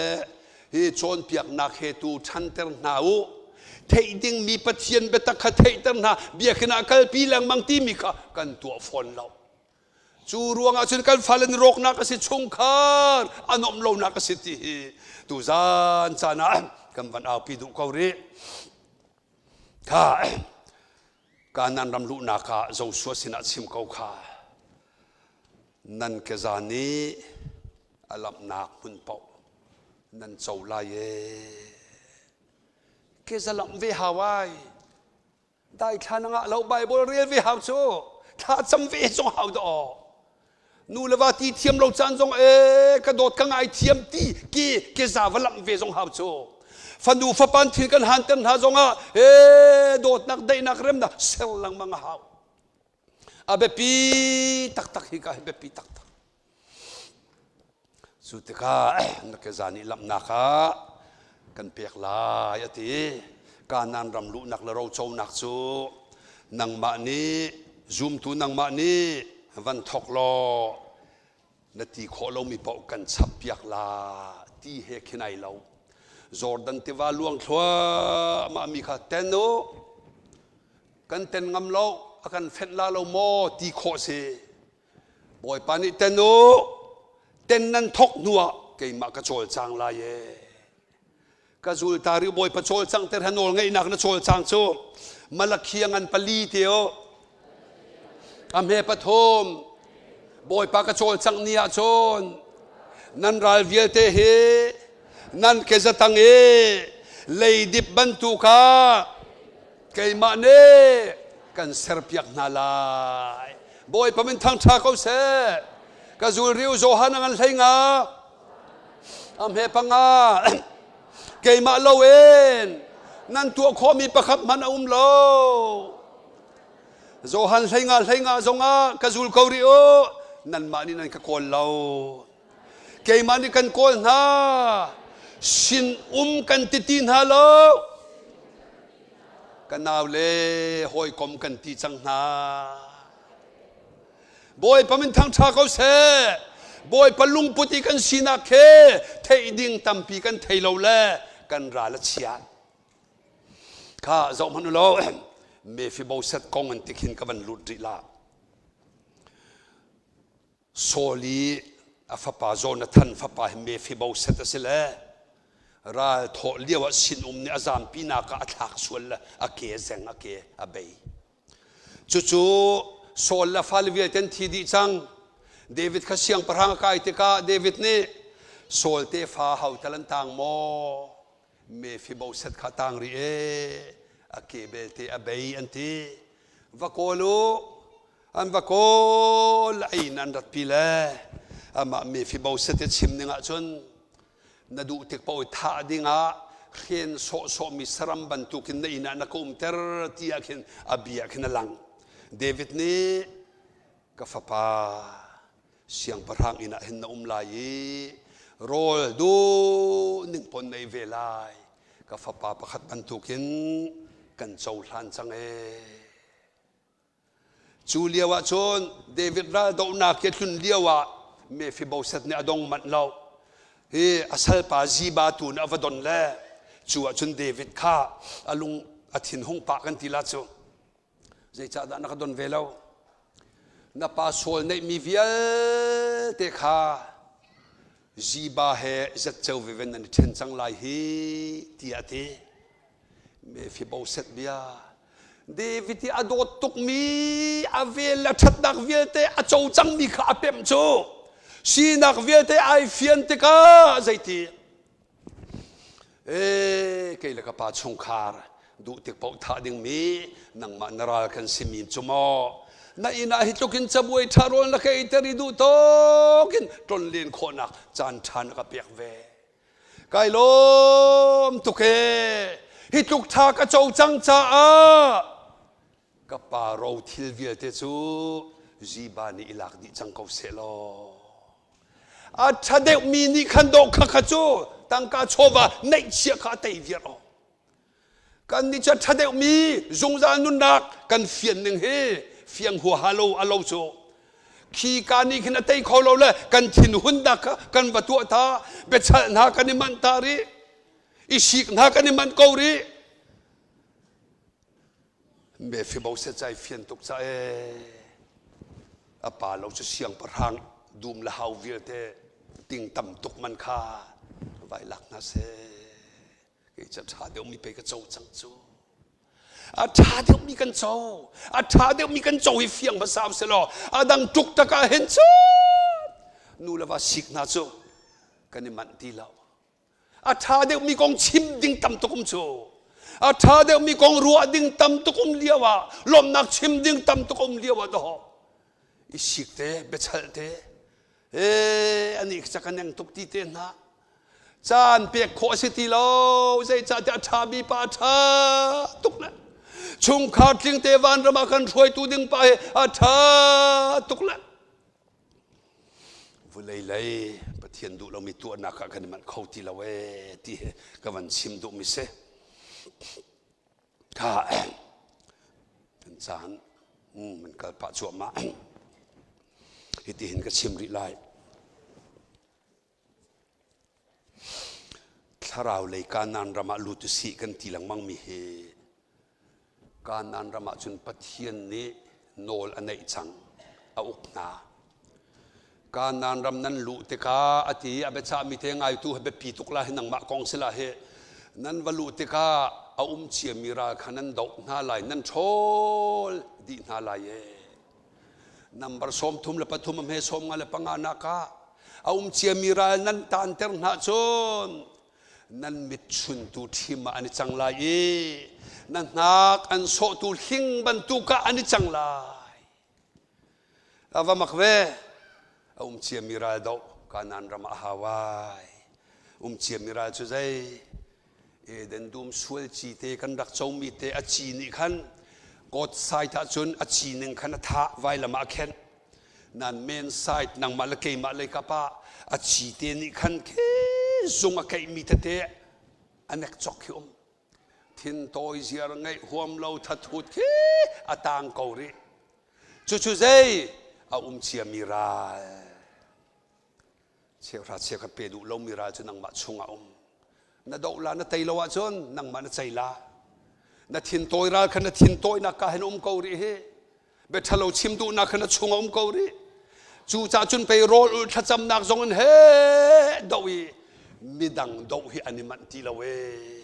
hi cawnpiaknak he tu ṭhanter hna u. Theih dingmi Pathian biatak kha theihter hna, biakinn ah kalpi lengmang timi kha kan tuah fawn lo. Cu ruangah cun kan fale an rawknak a si chungkhar a nuamh lonak a si ti hi tuzan caan ah kan van aupi duh ko rih. Kha Kanaan ram luhnak ah Joshua sinah chim ko kha nan keza nih a lamhnak hmun paoh nan co lai ee. Keza lamh ve hau ai. Daithla na ngah lo Bible rel ve hau cu thla cam ve zong hau dah nu le va ti thiam lo caan zong e ka dawt ka ngai thiam ti ke ke za va lamh ve zong hau cu fanu fapan thil kan han ter hna zong ah e dawtnak daihnak remnak ser lengmang a hau a biapi taktak hi ka hi biapi taktak Cu tikah na keza nih lamhnak ah kan pek lai a ti. Kanaan ram luhnak le roconak cu nangmah nih zumtu nangmah nih van thawk law na ti khawh lomi paoh kan chappiak la ti he khin ai lo. Jordan tiva luang thluahmah mi kha ten u kan ten ngam lo a kan fenh la lo maw ti khawh si. Bawipa nih ten u, ten nan thawk hnuah keimah ka cawlcang lai ee. Ka zulta ri Bawipa cawlcang ter ha nawl ngeihnak na cawlcang cu Malakhi a ngan pali te u. A hme pathum Bawipa ka cawlcangh ni ah cun nan ral vialte hi nan kezatang i leidip bantuk ah keimah nih kan serpiak hna lai. Bawipa min thangṭha ko seh. Ka zul riu Johan a ngan hlei nga. A hme panga. Keimah lo in nan tuah khawhmi pakhat hmanh a um lo. Johan hlei nga hlei nga zongah ka zul ko rih u. Nanmah nih nan ka kawl lo. Keimah nih kan kawl hna. Sin um kan ti ti hna lo. Ka nau le hawikom kan ti cang hna. Bawipa min thangṭha ko seh. Bawipa lungput i kan sinak he theih ding tampi kan thei lo le kan ral a chia. Kha zoh hmanh u law Mephibosheth kong an ti khin ka van lut rih la. Saul i a fapa Jonathan fapa hi Mephibosheth a si le ral thawh lio ah sinum nih a zampinak ah a thlak sual le a ke zeng a ke a bei. Cucu Saul le fale vialte an thi dih cang. David kha siangpahrang a kai tikah David nih Saul tefa ho tal an tang maw? Mephibosheth kha tang rih ee a ke belte a bei an ti. Va kawl u an va kawl ei in an ratpi le amah Mephibosheth i chim ning ahcun na duh tik paoh i thah dingah hren sawhsawhmi saram bantukin na inn ah na ka umter ti ah khin a bia khin a lang. David nih ka fapa siangpahrang inn ah hin na um lai i rawl duh ning pon na ei ve lai ka fapa pakhat bantukin kan cohlan cang ee. Cu lio ah cun David raldohnak hi a tlun lio ah Mephibosheth nih a dong manh lo. Hi a salpa Ziba tu nih a va don le cu ah cun David kha a lung a thin hung pah kan ti la cu. Zeicahdah na ka don ve lo? Na pa Saul neihmi vialte kha Ziba he zatceo veve nan i ṭhen cang lai hi tiah a ti. Mephibosheth bia David i a dawt tukmi a vel le a ṭhatnak vialte a co cangmi kha a pemh cu sinak vialte ai fian tikah zeiti ee kei le ka pa chungkhar duh tik paoh thah dingmi nangmah na ral kan simi cu maw na inn ah hi tluk in cabuai ṭha rawl na ka eiter i duh tawk in tlonlen khawhnak caan ṭha na ka pek ve Kai lawm tuk ee. Hi tluk ṭha ka co cang caah ka pa ro thil vialte cu Ziba nih i lak dih cang ko seh law. A ṭha deuhmi nih khan dawh kha kha cu tangka chawva neihchiah kha a tei viar aw. Kan nih cu a ṭha deuhmi zungzal nunnak kan fian ning hi fiang huaha lo a lo cu. Khi ka nih khin a tei kho lo le kan thinhunnak kha kan va tuah ta, biachalh hna kan i manh ta rih, i sik hna kan i manh ko rih. Mephibosheth cai fian tuk ca ee. A pa lo cu siangpahrang dum le hau vialte ting tam tuk man kha vai lak hna seh. Kei cu a ṭha deuhmi pei ka co cang cu. A ṭha deuhmi kan co. A ṭha deuhmi kan co hi fiang hmasa u sih law a dang tuk tak ah hin cun nu le va sik hna cu kan i manh ti lo. A ṭha deuhmi kong chim ding tam tuk um cu. A ṭha deuhmi kong ruah ding tam tuk um lio ah lawmhnak chim ding tam tuk um lio ah dawh i sik te biachalh te ee anih ca ka neng tuk ti te hna caan pek khawh a si ti lo zeicahtiah a ṭhami pa a ṭha tuk le chungkhar tlingte vanram ah kan hruaitu ding pa hi a ṭha tuk le vulei lei Pathian duh lomi tuahnak ah kan i manh kho ti lo ee ti hi ka van chim duhmi si kha kan caan man kal pah cuahmah hitihin ka chim rih lai Thlarau lei Kanaan ram ah lut usih kan ti lengmang mi hi Kanaan ram ah cun Pathian nih nawl a neih cang, a uk hna. Kanaan ram nan luh tikah a ti a biachahmi te ngaitu hi biapi tuk la hi nangmah kong si la hi nan va luh tikah a um ciami ral kha nan doh hna lai nan ṭhawl dih hna lai ee Nambar 33 a hme 55 nak ah a um ciami ral nan taanter hna cun nan mit chuntu ṭhim ah an i cang lai i na hnak an sawhtu hling bantuk ah an i cang lai. A va mak ve. A um ciami ral doh Kanaan ram ah a hau ai. Um ciami ral cu zei? Eden dum sual ci te kan rak comi te a ci nih khan God side ahcun a ci ning khan a thah vailam ah a khenh nan main side nangmah le keimah lei kap ah a ci te nih khan khi zung a keihmi tete a nek chok khi um thin tawi ziar ngeih huam lo thathut khi a tang ko rih cucu zei a um ciami ral Cheuhra cheukhat pe duh lomi ral cu nangmah chungah um. Na doh la na tei lo ahcun nangmah na cei la. Na thintawi ral kha na thintawinak ka hin um ko rih hi. Biaṭhalo chim duhnak kha na chungah um ko rih. Cucaah cun pei rawl ulh thlacamnak zong in he doh i midang doh hi an i manh ti lo ee.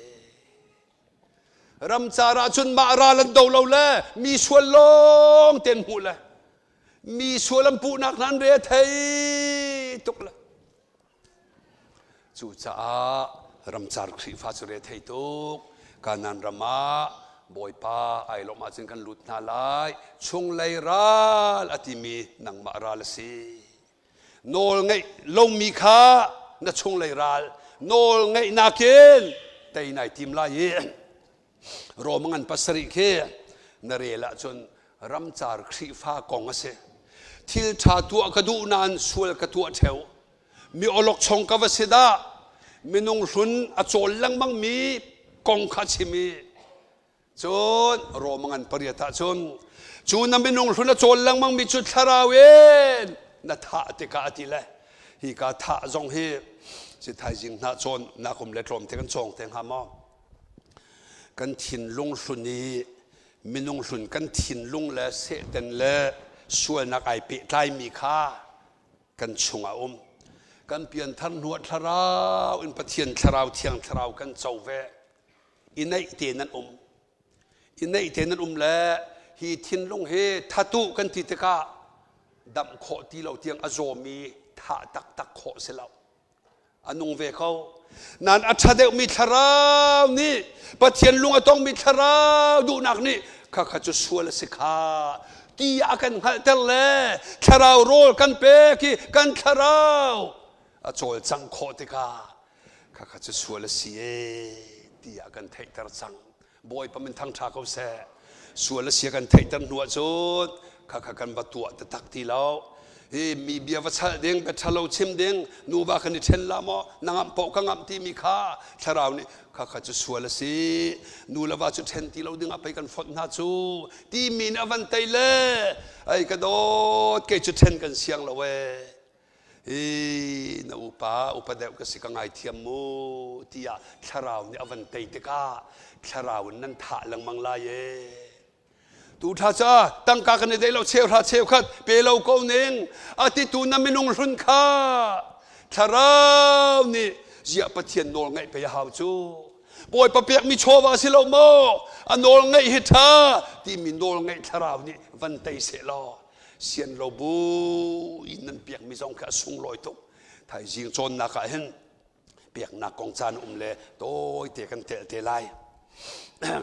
Ramcar ah cun mah ral an do lo le mi sual lawng ten hmuh le mi sual an puhnak hna an re a thei tuk le. Cucaah ramcar Khrihfa cu rethei tuk. Kanaan ram ah Bawipa ai lawmh ahcun kan lut hna lai. Chunglei ral a timi nangmah ral a si. Nawl ngeih lomi kha na chunglei ral. Nawl ngeihnak in tei nai tim lai i Rom ngan pasarih khi na rel ahcun ramcar Khrihfa kong a si. Thil ṭha tuah ka duh nain sual ka tuah ṭheo. Mi awlokchong ka va si dah. Minung hlun a cawl lengmang mi kong kha chim i cun Rom ngan pariat ah cun cu na minung hlun a cawl lengmang mi cu thlarau in na thah tikah a ti le hi ka thah zong hi si thaizing hna cawn nakum le tlawm te kan cawng te hnga maw Kan thinlung hlun i minung hlun kan thinlung le Satan le sualnak ai pehtlaimi kha kan chungah um. Kan pianthar hnuah thlarau in Pathian thlarau thiang thlarau kan co ve. I neih te nan um. I neih te nan um le hi thinlung hi thatu kan ti tikah damh khawh ti lo tiang a zawmi thah taktak khawh si lo. A nung ve ko. Nan a ṭha deuhmi thlarau nih Pathian lung a tongmi thlarau duhnak nih khakha cu sual a si kha ti a kan hngalhter le thlarau rawl kan pek i kan thlarau a cawlcangh khawh tikah khakha cu sual a si ee tiah kan theihter cang. Bawipa min thangṭha ko seh. Sual a si kan theihter hnu ahcun khakha kan va tuah taktak ti lo. Hi mi bia va chalh ding, bia ṭhalo chim ding, nuva kan i ṭhen la maw, na ngamh paoh ka ngamh timi kha thlarau nih khakha cu sual a si. Nu le va cu ṭhen ti lo ding ah pei kan fonh hna cu timi nih a van tei le ai ka dawt kei cu ṭhen kan siang lo ee. Hi na upa upa deuh ka si ka ngaithiam mu tiah thlarau nih a van tei tikah thlarau in nan thah lengmang lai ee. Tu tha ca tangka kan i dei lo cheuhra cheukhat pe lo ko ning a titu na minung hlun kha thlarau nih ziah Pathian nawl ngaih pei a hau cu Bawipa pekmi chawva si lo maw a nawl ngaih hi ṭha timi nawl ngaih thlarau nih van tei seh law sian lo bu in nan piakmi zong khi a sunglawi tuk thaizing cawnnak ah hin peknak kong caan um le tawite kan telh te lai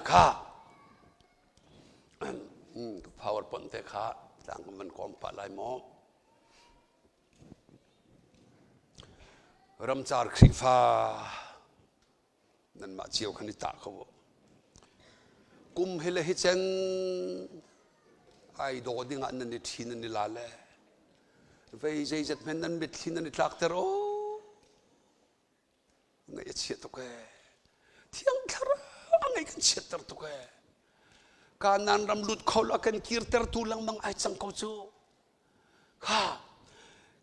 kha powerpoint te kha tlang kan van kawm pah lai maw ramcar Khrihfa nanmah cio khan i tah kho u. Kum hi le hi cen ai daw ding ah nan i ṭhi nan i la le vei zeizat hmen nan mitthli nan i tlakter o ngaih a chia tuk ee thiang thlarau a ngaih kan chiatter tuk ee Kanaan ram lut kho lo kan kirtertu lengmang ai cang ko cu Kha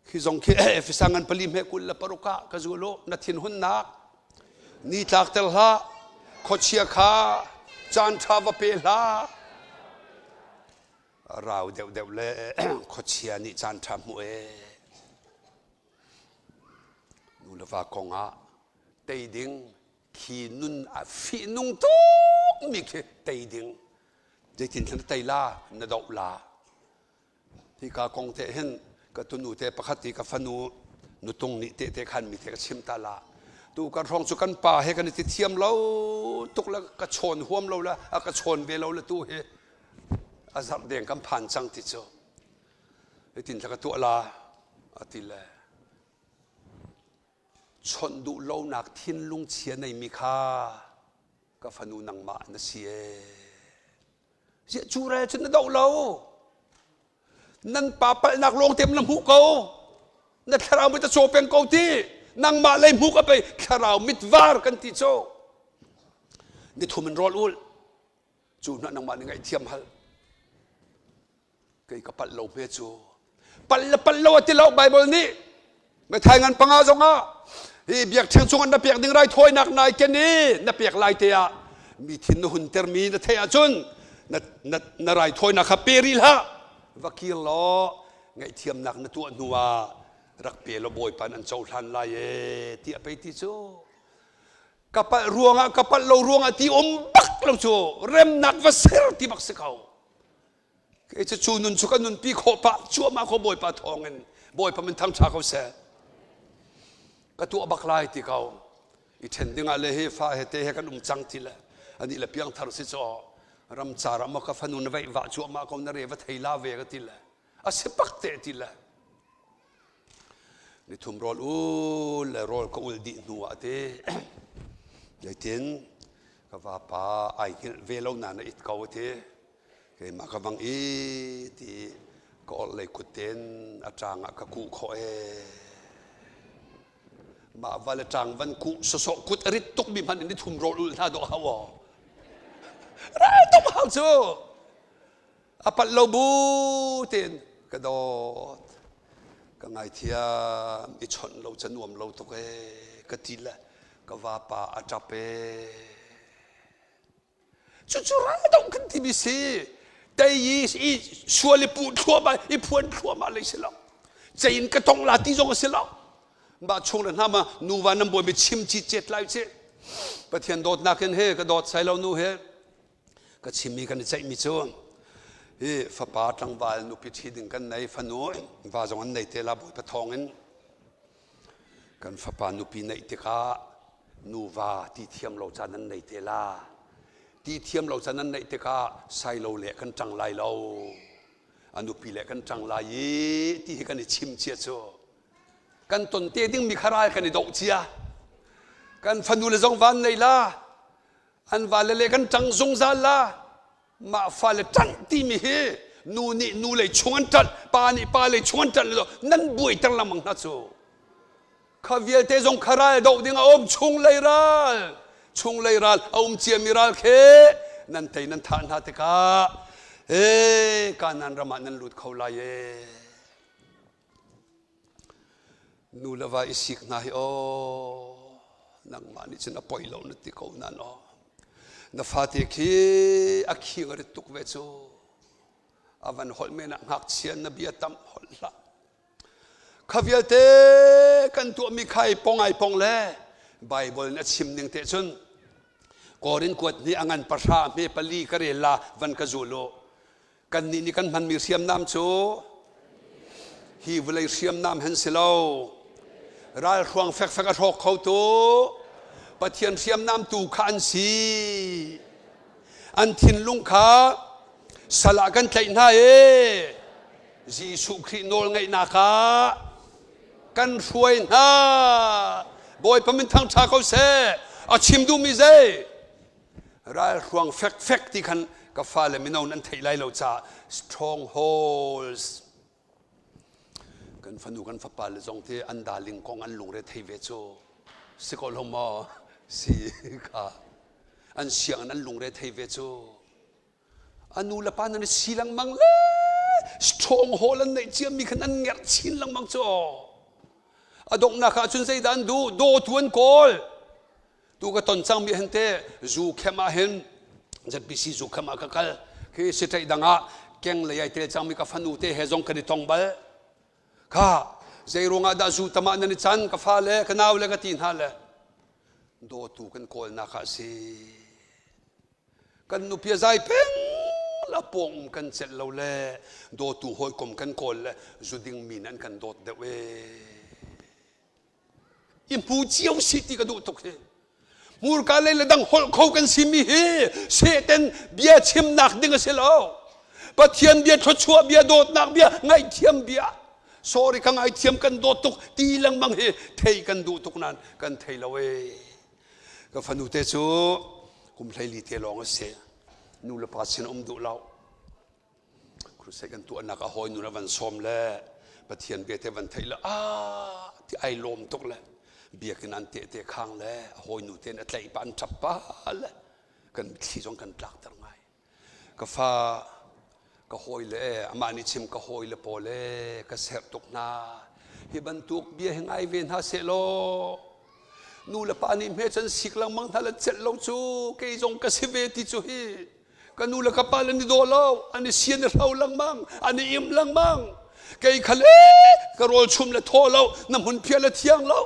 khi zong khi Efesa ngan pali hme 26 ah ka zul u na thinhunnak ni tlakter hlah khuachia kha caan ṭha va pe hlah rau deuhdeuh le khuachia nih caan ṭha hmu ee nu le va kong ah tei ding khi nun a fihnung tukmi khi tei ding zeitin na tei la na doh la Hika kong te hin ka tunu te pakhat i ka fanu nutung nih tehte khan mi te ka chim ta la. Tu kan hrawng cu kan pa he kan i ti thiam lo tuk le ka chawn huam lo le a ka chawn ve lo le tu hi a zarh deng kan phan cang ti cu. Hitin thla ka tuah la a ti le chawnh duh lonak thinlung chia neimi kha ka fanu nangmah na si ee. Ziah cu re cun na doh lo. Nan pa palhnak lawng te na hmuh ko. Na thlarau mit a caw peng ko ti. Nangmah lei hmuh ka pei thlarau mit var kan ti cu. Ni thum in rawl ul. Cu hna nangmah nih ngaihthiam hal. Kei ka palh lo hme cu. Palh le palh lo a ti lo Bible nih. Methai ngan panga zongah hi biakṭheng chung na pek ding raithawinak nai ken i na pek lai te ah mi thin na hunter mi na theih ahcun na, na, na raithawinak kha pe rih hlah va kir law. Ngaihthiamnak na tuah hnu ah rak pe law Bawipa an cohlan lai ee tiah pei ti cu. Ka palh ruangah ka palh lo ruangah ti um bak lo cu remnak va ser ti bak si ko. Kei cu cu nun cu ka nunpi khawh pah cuahmah ko Bawipa thawngin Bawipa min thangṭha ko seh. Ka tuah bak lai ti ko. I ṭhen dingah le hi fa he te he kan um cang ti le ani le piangthar si caw ramcar ah maw ka fanu na veih vah cuahmah ko na re va thei la ve ka ti le a si bak te ti le nithum rawl ul le rawl ka ul dih hnu ah te zeitin ka vapa ai hngilh ve lo na na it ko ti keimah ka vang i ti ka orhlei kut ten a ṭang ah ka kuh khawh ee mah va le ṭang van kuh sawsawh kut a rit tuk mi hmanh in nithum rawl ul hna dawh hau aw ral tuk hau cu a palh lo bu tein ka dawt ka ngaithiam i chawnh lo ca nuam lo tuk ee ka ti le ka vapa a ṭap ee cucu raldong kan timi si tei i i sual i puh thluahmah i phuan thluahmah lei si lo cein ka tong la ti zong a si lo mah chung le hna ma nuva nan bawi mi chim ci cet lai ci Pathian dawtnak in he ka dawt sai lo nu he ka chimmi kan i ceihmi cu hi fapa tlangval nupi ṭhi ding kan nei fanu va zong an nei te la Bawipa thawng in kan fapa nupi neih tikah nuva ti thiam lo caan an nei te la ti thiam lo caan an neih tikah sailo le kan ṭang lai lo a nupi le kan ṭang lai i ti hi kan i chim cia cu kan ton te dingmi kha ral kan i doh cia kan fanu le zong van nei la an vale le kan ṭang zungzal la mah fale ṭanh timi hi nu nih nu lei chung an ṭanh pa nih pa lei chung an ṭanh nan buaiter lengmang hna cu kha vialte zong kha ral doh ding a um chung lei ral chung lei ral a um ciami ral khe nan tei nan thah hna tikah ee Kanaan ram ah nan lut kho lai ee Nu le va i sik hna hi aw nangmah nih cun a poi lo na ti ko nan aw na fate khi a khing a rit tuk ve cu a van holh men ah ngakchia na bia tam holh hlah kha vialte kan tuahmi kha i pong ai pong le Bible in a chim ning te cun Korin kuat nih a ngan pahra hme pali ka rel la van ka zul u Kannih nih kan hmanmi hriamnam cu hi vawlei hriamnam hen si lo. Ralhruang fekfek a hrawk khotu Pathian hriamnam tu kha an si. An thinlung kha sal ah kan tlaih hna i Jesuh Khrih nawlngaihnak ah kan hruai hna. Bawipa min thangṭha ko seh. A chim duhmi zei? Ralhruang fekfek ti khan ka fale mino nan theih lai lo caah strongholds kan fanu kan fapa le zong te an darling kong an lungre thei ve cu si ko lo maw si kha an siang an lungre thei ve cu a nu le pa nan i si lengmang le stronghold an neih ciami khan an ngerh chin lengmang cu a donghnak ah cun zeidah an duh dawtu an kawl Tu ka ton cangmi hin te zu khem ah hin ZBC zu khem ah ka kal khi sitei dang ah keng lei ai tel cangmi ka fanu te he zong kan i tong bal kha zei ruangah dah zu tamah nan i can ka fa le ka nau le ka ti hna le dawtu kan kawlnak ah si kan nupi a zai peng la pawng um kan celh lo le dawtu hawikom kan kawl le zu ding mi nan kan dawt deuh ee I hmu cio si ti ka duh tuk hi. Hmurka lei le dang holh kho kan simi hi Satan bia chimnak ding a si lo. Pathian bia thluachuah bia dawtnak bia ngaihthiam bia sorry ka ngaithiam kan dawt tuk ti lengmang hi thei kan duh tuk nain kan thei lo ee. Ka fanu te cu kum 14 te lawng a si. Nu le pa sin um duh lo. Crusade kan tuahnak a hawi nu na van sawm le Pathian bia te van theih le ah ti ai lawm tuk le biakinn an tehte khang le a hawi nu ten a tlaih pa an ṭap pa le kan mitthli zong kan tlakter ngai ka fa ka hawi le amah nih chim ka hawi le pawl le ka serh tuk hna hi bantuk bia hi ngai ve hna seh law nu le pa nih hme cun sik lengmang hna le celh lo cu kei zong ka si ve ti cu hi Ka nu le ka pa le an i daw lo, an i sian i hro lengmang, an i im lengmang. Kei kha le ka rawl chum le thaw lo, na hmun phiah le thiang lo.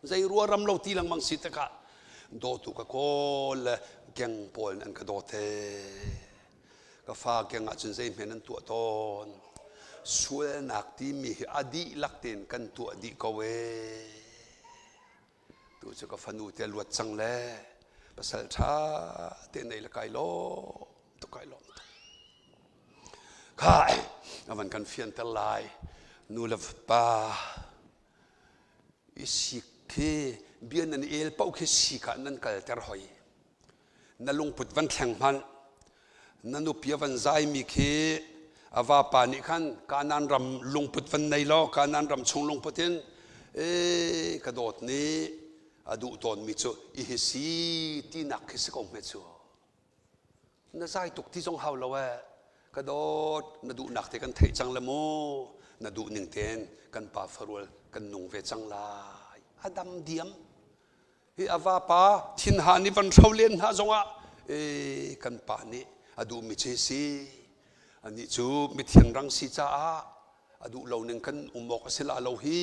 Zei rua ram lo ti lengmang si tikah dawtu ka kawl le geng pawl an ka dawt he. Ka fa geng ah cun zei hme nan tuah tawn. Sualnak timi hi a dihlak tein kan tuah dih ko ee. Tu cu ka fanu te luat cang le pasal ṭha te nei le kai lawm tuk kai lawm tuk. Kha a van kan fianter lai. Nu le pa i sik khi bia nan el paoh khi sik ah nan kalter hoi. Na lungput van thleng hmanh. Na nupi a van zaimi khi a vapa nih khan Kanaan ram lungput van nei law Kanaan ram chung lungput in ee ka dawt nih a duh tawnmi cu i hi si tinak khi si ko hme cu. Na zai tuk ti zong hau lo ee. Ka dawt na duhnak te kan theih cang le mu na duh ning tein kan pa farual kan nung ve cang lai. A dam diam. Hi a vapa thinhan i van hro len hna zongah ee kan pa nih a duhmi cu hi si. Anih cu mithiang rang si caah a duh lo ning kan um awk a si la lo hi.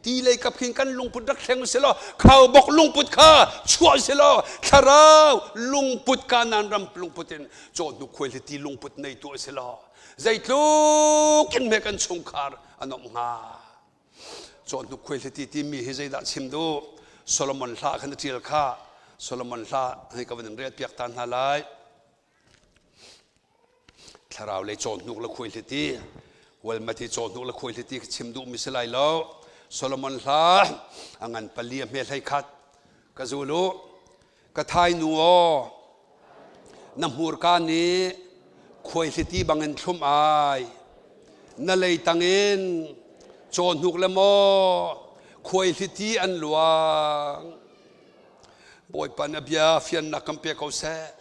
Ti lei kap khin kan lungput rak thleng si law khaubok lungput kha chuah si law thlarau lungput Kanaan ram lungput in cawhnuk khuaihliti lungput nei tu a si law zeitluk in hme kan chungkhar a nuamh hnga. Cawhnuk khuaihliti timi hi zeidah chim duh? Solomon hla khan a ṭial kha. Solomon hla hei ka van in rel piak ta hna lai. Thlarau lei cawhnuk le khuaihliti, Walmati cawhnuk le khuaihliti ka chim duhmi si lai lo. Solomon hla a ngan pali a hme hlei khat. Ka zul u, ka thai nu aw, na hmurka nih khuaihliti bangin thlum ai. Na lei tangin cawhnuk le maw khuaihliti an luang. Bawipa na bia fiannak kan pe ko seh.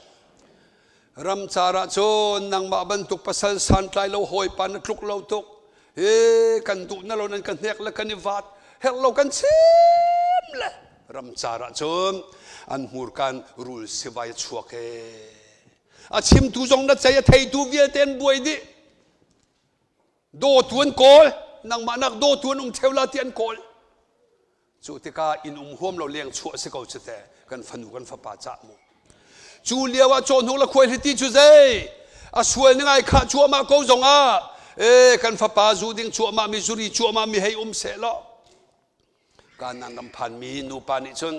Ramcar ah cun nangmah bantuk pasal santlai lo hawipa na tluk lo tuk. Hi kan duh na lo nan ka hnek le kan i vat herh lo kan chim le ramcar ah cun an hmurkan rul sivai a chuak ee. A chimtu zong na cei a theitu vialte an buai dih. Dawtu an kawl nangmah nak dawtu an um theu la ti an kawl. Cu tikah inn um huam lo leng chuah si ko cu te kan fanu kan fapa cah mu. Cu lio ah cawhnuk le khuaihliti cu zei a sual ni ngai khah cuahmah ko zong ah e kan fapa zu ding cuahmah mi zuri cuahmah mi hei um seh law Kanaan ram phan mi nupa nih cun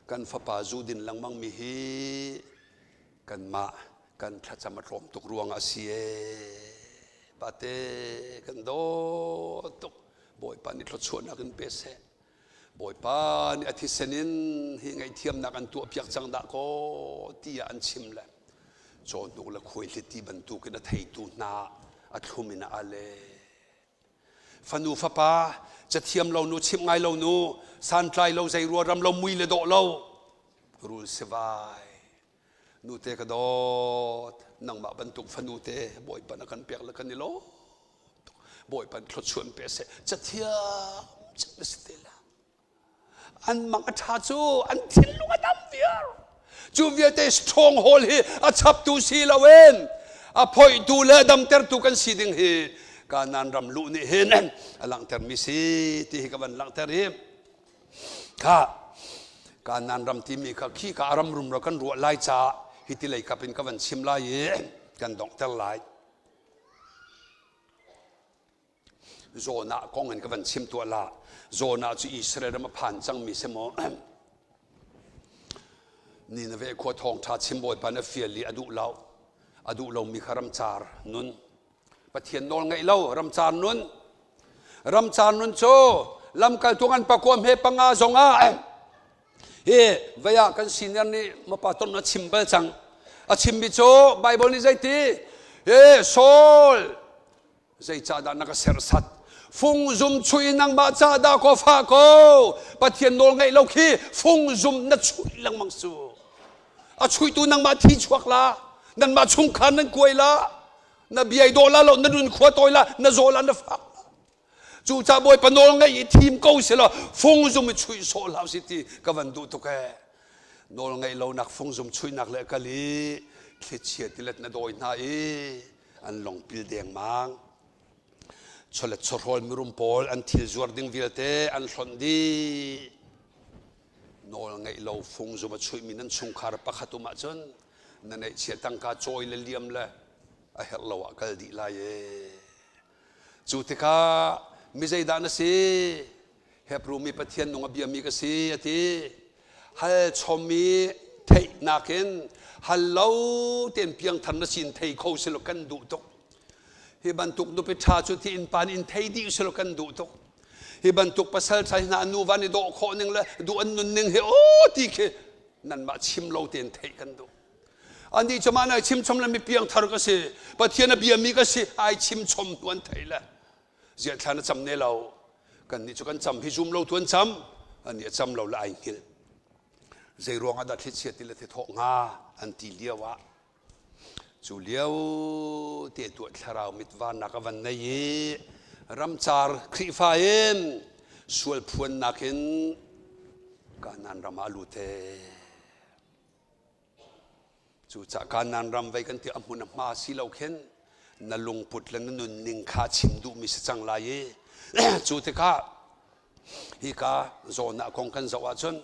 kan fapa zu din lengmang mi hi kanmah kan thlacam a tlawm tuk ruang ah a si ee pate kan dawt tuk Bawipa nih thluachuahnak in pe seh. Bawipa nih a thisen in hi ngaihthiamnak an tuahpiak cang dah kaw tiah an chim le cawhnuk le khuaihliti bantukin a theitu hna a thlum in a al e. Fanu fapa cathiam lo nu chimh ngai lo nu santlai lo zei rua ram lo mui le dawh lo rul sivai nute ka dawt nangmah bantuk fanu te Bawipa na kan pek le kan i lawm Bawipa thluachuah pe seh cathiam cem na si te la an mang a ṭha cu an thinlung a dam viar cu vialte stronghold hi a chaptu si loin a phoihtu le a damtertu kan si ding hi Kanaan ram luh nih hin a langhtermi si ti hi ka van langhter hi kha Kanaan ram timi kha khi ka ram rumro kan ruah lai caah hi ti lei kap in ka van chim lai i kan donghter lai Jonah kong in ka van chim tuah la. Jonah cu Israel ram a phan cangmi si maw? Nineveh khua thawngṭha chim bawipa na fial i a duh lo. A duh lomi kha ramcar nun. Pathian nawl ngaih lo ramcar nun. Ramcar nun cu lamkaltu ngan pakua hme panga zongah hi vei ah kan senior nih mapa ton a chim bal cang a chimmi cu Bible nih zeiti he Saul zeicahdah na ka serhsat fungzum chuih in nangmah ca dah ko fah ko Pathian nawl ngaih lo khi fungzum na chuih lengmang su a chuihtu nangmah thi chuak la nanmah chungkhar nan kuai la na biai dawh la lo na nun khua tawi la na zaw la na fak Cucaah Bawipa nawl ngaih i thim ko selaw fungzum i chuih sawh hlah usih ti ka van duh tuk ee. Nawl ngaih lonak fungzum chuihnak le kal i thlichia tilet na dawi hna i an longpil dengmang. Chawlet chawhrawl mirum pawl an thil zuar ding vialte an hlonh dih. Nawl ngeih lo fungzum a chuihmi nan chungkhar pakhat um ahcun na neihchia tangka cawi le liam le a herh lo ah kal dih lai ee. Cu tikah mi zeidah na si? Hebru mi Pathian nung a biami ka si a ti. Hal chommi theihnak in hal lo tein piangthar na sin thei kho silo kan duh tuk. Hi bantuk nupi ṭha cu ti innpa nih in thei dih silo kan duh tuk. Hi bantuk pasal ṭha hna nu van i dawh khawh ning le duh an nun ning hi aw ti khi nanmah chim lo tein theih kan duh. Anih cu mah nai chim chom le mi piangthar ka si, Pathian a biami ka si, ai chim chom tu an thei le. Ziah thla na cam ne lo. Kan nih cu kan cam hi zum lo tu an cam, anih a cam lo le ai hngilh. Zei ruang ah dah thlichia ti le thithawh hnga an ti lio ah cu lio te tuah thlarau mitvannak a van nei i ramcar Khrihfa in sual phuannak in Kanaan ram ah a lut ee. Cucaah Kanaan ram vei kan ti a hmun a hma si lo khin na lungput le na nunning kha chim duhmi si cang lai i cu tikah hika zawn ah kong kan zoh ahcun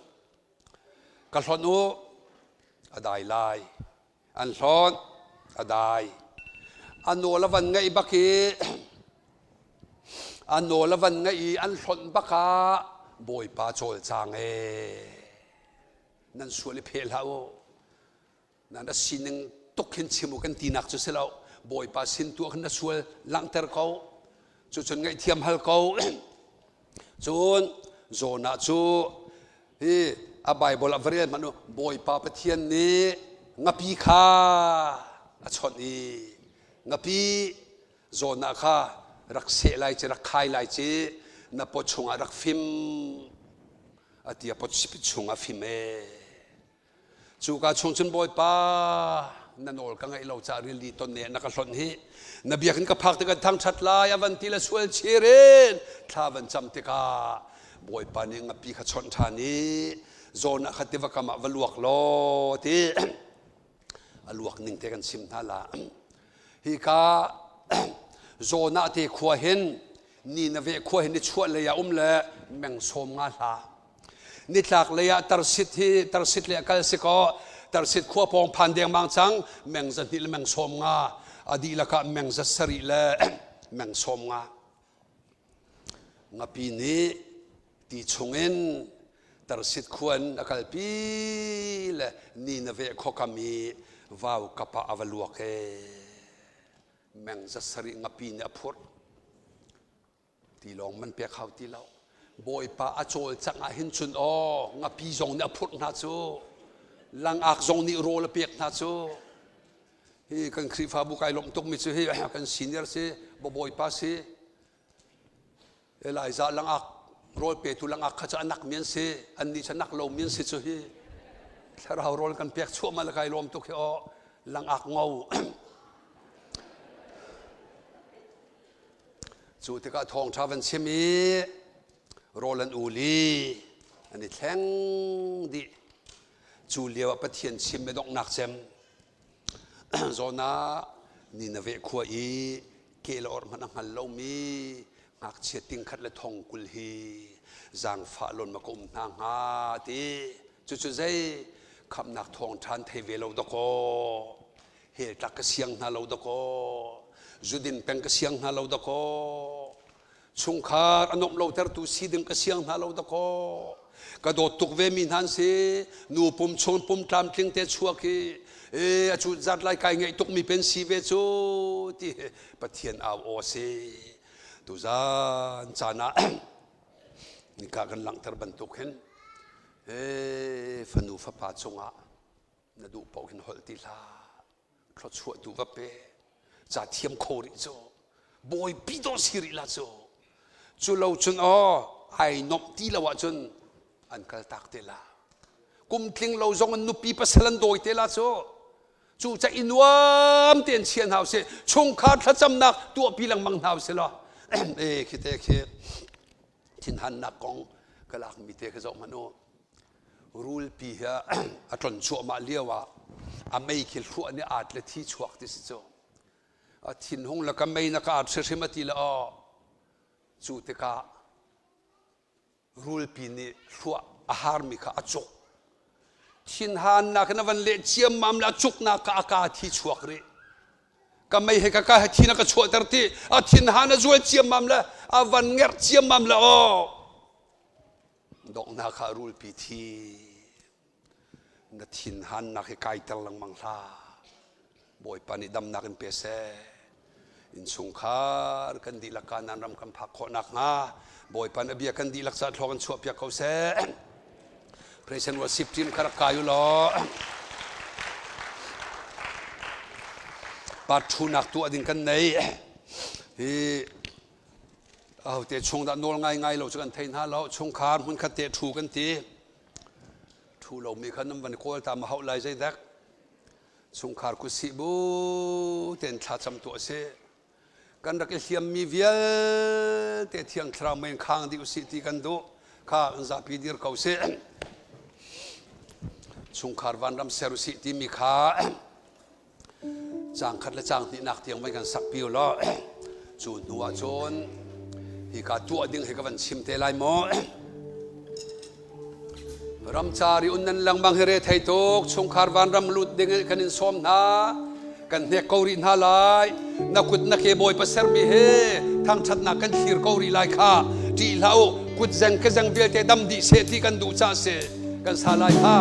ka hlonh u a dai lai an hlawnh a dai a nawl a van ngaih bak i a nawl a van ngaih i an hlonh bak ah bawipa cawlcang ee nan sual i pheh hlah u nan a sining tuk khin chim u kan tinak cu si lo bawipa sin tu ah khan na sual langhter ko cucun ngaihthiam hal ko cun Jonah cu hi a Bible a va rel hmanh u Bawipa Pathian nih ngapi kha a chawnh i ngapi Jonah kha rak seh lai ci rak khai lai ci na paw chungah rak fim a ti a paw chungah fim ee Cuka chung cun Bawipa na nawl ka ngaih lo caah rili ton ne na ka hlonh hi na biakinn ka phak tikah thangṭhat lai a van ti le sual chir in thla van cam tikah Bawipa nih ngapi kha chawnh ṭhan i zawn ah kha tiva kam ah va luak law ti a luak ning te kan chim hna la hika zawn ah te khua hin Nineveh khua hin nichuah lei ah um le meng sawm nga hla Nitlak lei ah Tarsit hi Tarsit lei ah kal si kaw Tarsit khua pawng phan dengmang cang meng za hnih le meng sawm nga a dihlak ah meng za sarih le meng sawm nga ngapi nih ti chungin Tarsit khua in a kalpi le Nineveh khuakam i vau kap ah a va luak ee meng za sarih ngapi nih a phurh Tilawng man pek hau ti lo. Bawipa a cawlcangh ah hin cun aw ngapi zong nih a phurh hna cu. Langak zong nih rawl a pek hna cu. Hi kan Khrihfabu kai lawmh tukmi cu hi kan senior si, bawipa si. Elijah langak rawl petu langak kha cu a nak mi an si. Annih cu a nak lomi an si cu hi. Thlarau rawl kan pek chuahmah le kai lawm tuk hi aw langak ngo. Cu tikah thawngṭha van chim i rawl an ul i an i thleng dih. Cu lio ah Pathian chim i donghnak cem zawn ah Nineveh khua i ke le orh hmanh a hngal lomi ngakchia tingkhat le thong 20 hi zaangfah lawn ma ka um hna hnga ti. Cucu zei khamhnak thawngṭha an thei ve lo dawkaw. Hell tlak ka siang hna lo dakaw zudin peng ka siang hna lo dakaw chungkhar a nuamh lo tertu si ding ka siang hna lo dakaw ka dawt tuk ve mi hna an si nu pum chung pum tlamtling te chuak hi e a cu zat lai kai ngeih tuk mi pen si ve cu ti Pathian au aw si tuzan caan ah nika kan langhter bantuk hin e fanu fapa cungah na duh paoh hin holh ti hlah thluachuah tu va pe ca thiam kho rih cu bawipi dawh si rih la cu cu lo cun aw ai nomh ti lo ahcun an kal tak te la kum tling lo zong an nupi pasal an dawi te la cu cu ca i nuam tein chia hna usih chungkhar thlacamnak tuahpi lengmang hna usih law e khi te khi thinhannak kong ka lakmi te khi zoh hmanh u Rulpi hi a tlon cuahmah lio ah a mei khi hluah nih aat le thi chuak ti si cu. A thinhung le ka mei na ka aat hrihrim a ti le aw. Cu tikah rulpi nih hluah a harmi kha a cuk. Thinhannak in a van leh ciammam le a cuknak kha a kaa thi chuak rih. Ka mei he ka ka he thi na ka chuahter ti a thinhan a zual ciammam le a van ngerh ciammam le aw donghnak ah rulpi thi na thinhannak hi kaiter lengmang hlah. Bawipa nih damnak in pe seh. Innchungkhar kan dihlak Kanaan ram kan phak khawh nakhnga Bawipa nih a bia kan dihlak caah thlua kan chuahpiak ko seh. Praise and worship team kha rak kai u law part thunak tuah ding kan nei. Hi ahote chung dah nawl ngai ngai lo cu kan thei hna lo chungkhar hmunkhat te thu kan ti. Thu lomi kha nan van kawl ta ma hauh lai zeidek. Chungkhar kutsih bu tein thlacam tuah sih. Kan rak i hliammi vialte Thiang Thlarau mei in khang dih usih ti kan duh. Kha an zapi dir ko sih. Chungkhar vanram ser usih timi kha Caang khat le caang hnihnak tiang voi kan sakpi u law cu hnu ah cun hika tuah ding hi ka van chim te lai maw. Ramcar i un nan lengmang hi re thei tuk chungkhar vanram lut ding kan in sawm hna kan hnek ko rih hna lai na kut na ke bawipa sermi he thangṭhatnak kan thlir ko rih lai kha ṭih hlah u kut zeng ke zeng vialte dam dih seh ti kan duh ca si kan sa lai kha.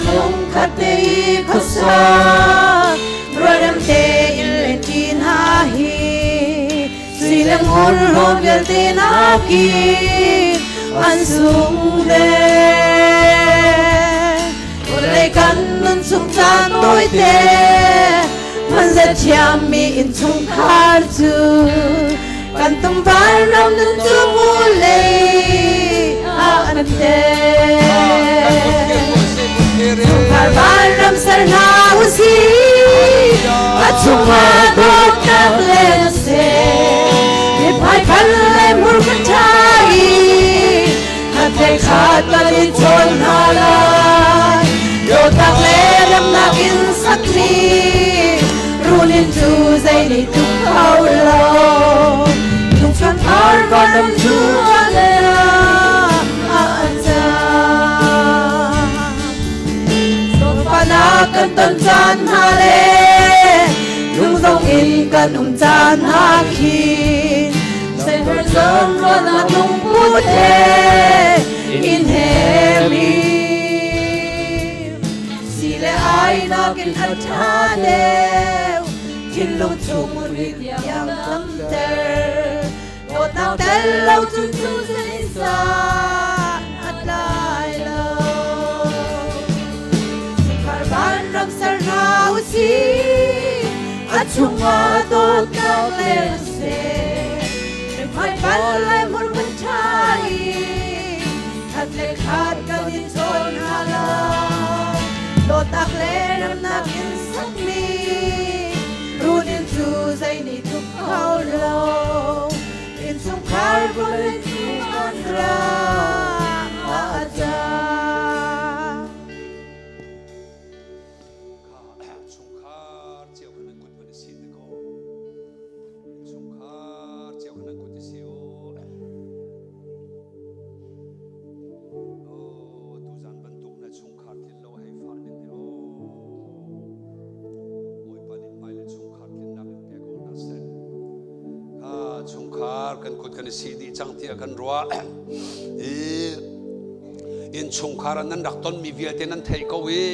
Lungkhat te i khuasa rualrem tein len ṭi hna hi sui le ngun hlawn vialte nakin an sung deuh. Vawlei kan nun chung caan tawite hmanzet thiammi innchungkhar cu kan tumvar ram nun cu vulei ah an tel. Chungkhar vanram ser hna usih, a chungah dawtnak le seh, miphai phan le hmurka ṭha i Khat le khat kan i chawn hna lai. Dawtnak le remnak in sakmi runinn cu zei nih tuk kho lo. Lungchungkhar vanram cu a le ah an cang. Zawtfahnak kan ton caan hna le lungzong in kan um caan hna khi Safer zon ruahnak lungput he in hemi si le ai nakin a ṭha deuh thinlung chung rit tiang tamter dawtnak tel lo cun cu zei san a tlai lo Sifar vanram ser hna usih a chungah dawtnak leng seh Hmai pal lai hmur kan ṭha i khat le khat kan i chawn hna lai dawtnak le remnak in sakmi runin cu zei nih tuk kho lo Innchungkhar vawlei cu an ram ah a cang. Chungkhar cio kha nan kut van i si te ko. Chungkhar cio kha nan kut i si u. Oh, tuzan bantuk na chungkhar thil lo hei fah ning hi oh. Bawipa nih hmai le chungkhar tlinnak in pe ko hna seh. Kha chungkhar kan kut kan i sih dih cang tiah kan ruah. I innchungkhar ah nan rak tonmi vialte nan theih ko i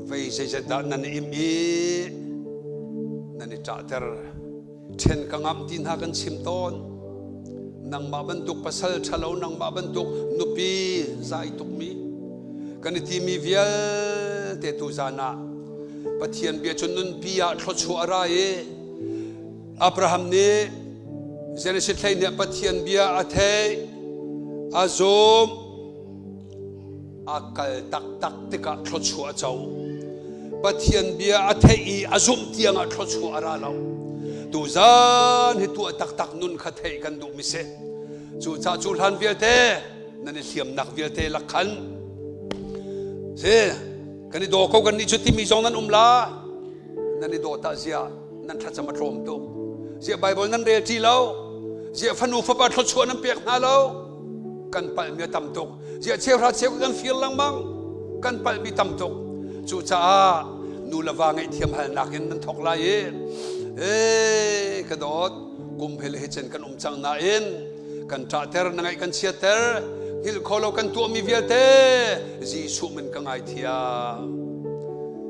vei zeizat dah nan i im i nan i ṭahter. Ṭhen ka ngamh ti hna kan chim tawn. Nangmah bantuk pasal ṭhalo, nangmah bantuk nupi zai tukmi kan i timi vialte tu zan ah Pathian bia cu nunpi ah thluachuah a ra i Abraham nih Genesis hlei nih Pathian bia a theih, a zum, a kal taktak tikah thluachuah a co. Pathian bia a theih i a zumh tiangah thluachuah a ra lo. Tuzan hi tuah taktak nun kha theih kan duhmi si. Cucaah cu hlan vialte nan i hliamnak vialte lak khan si kan i daw ko kan nih cu timi zong nan um la nan i daw ta zia nan thlacam a tlawm tuk ziah Bible nan rel ṭi lo ziah fanu fapa thluachuah nan pek hna lo kan palhmi a tam tuk ziah cheuhra cheu kan fir lengmang kan palhmi tam tuk cucaah nu le va ngaihthiam halnak in nan thawk lai i ee ka dawt kum he le hi cen kan um cang nain kan ṭahter na ngaih kan chiatter hngilh kho lo kan tuahmi vialte Jesuh min ka ngaithiam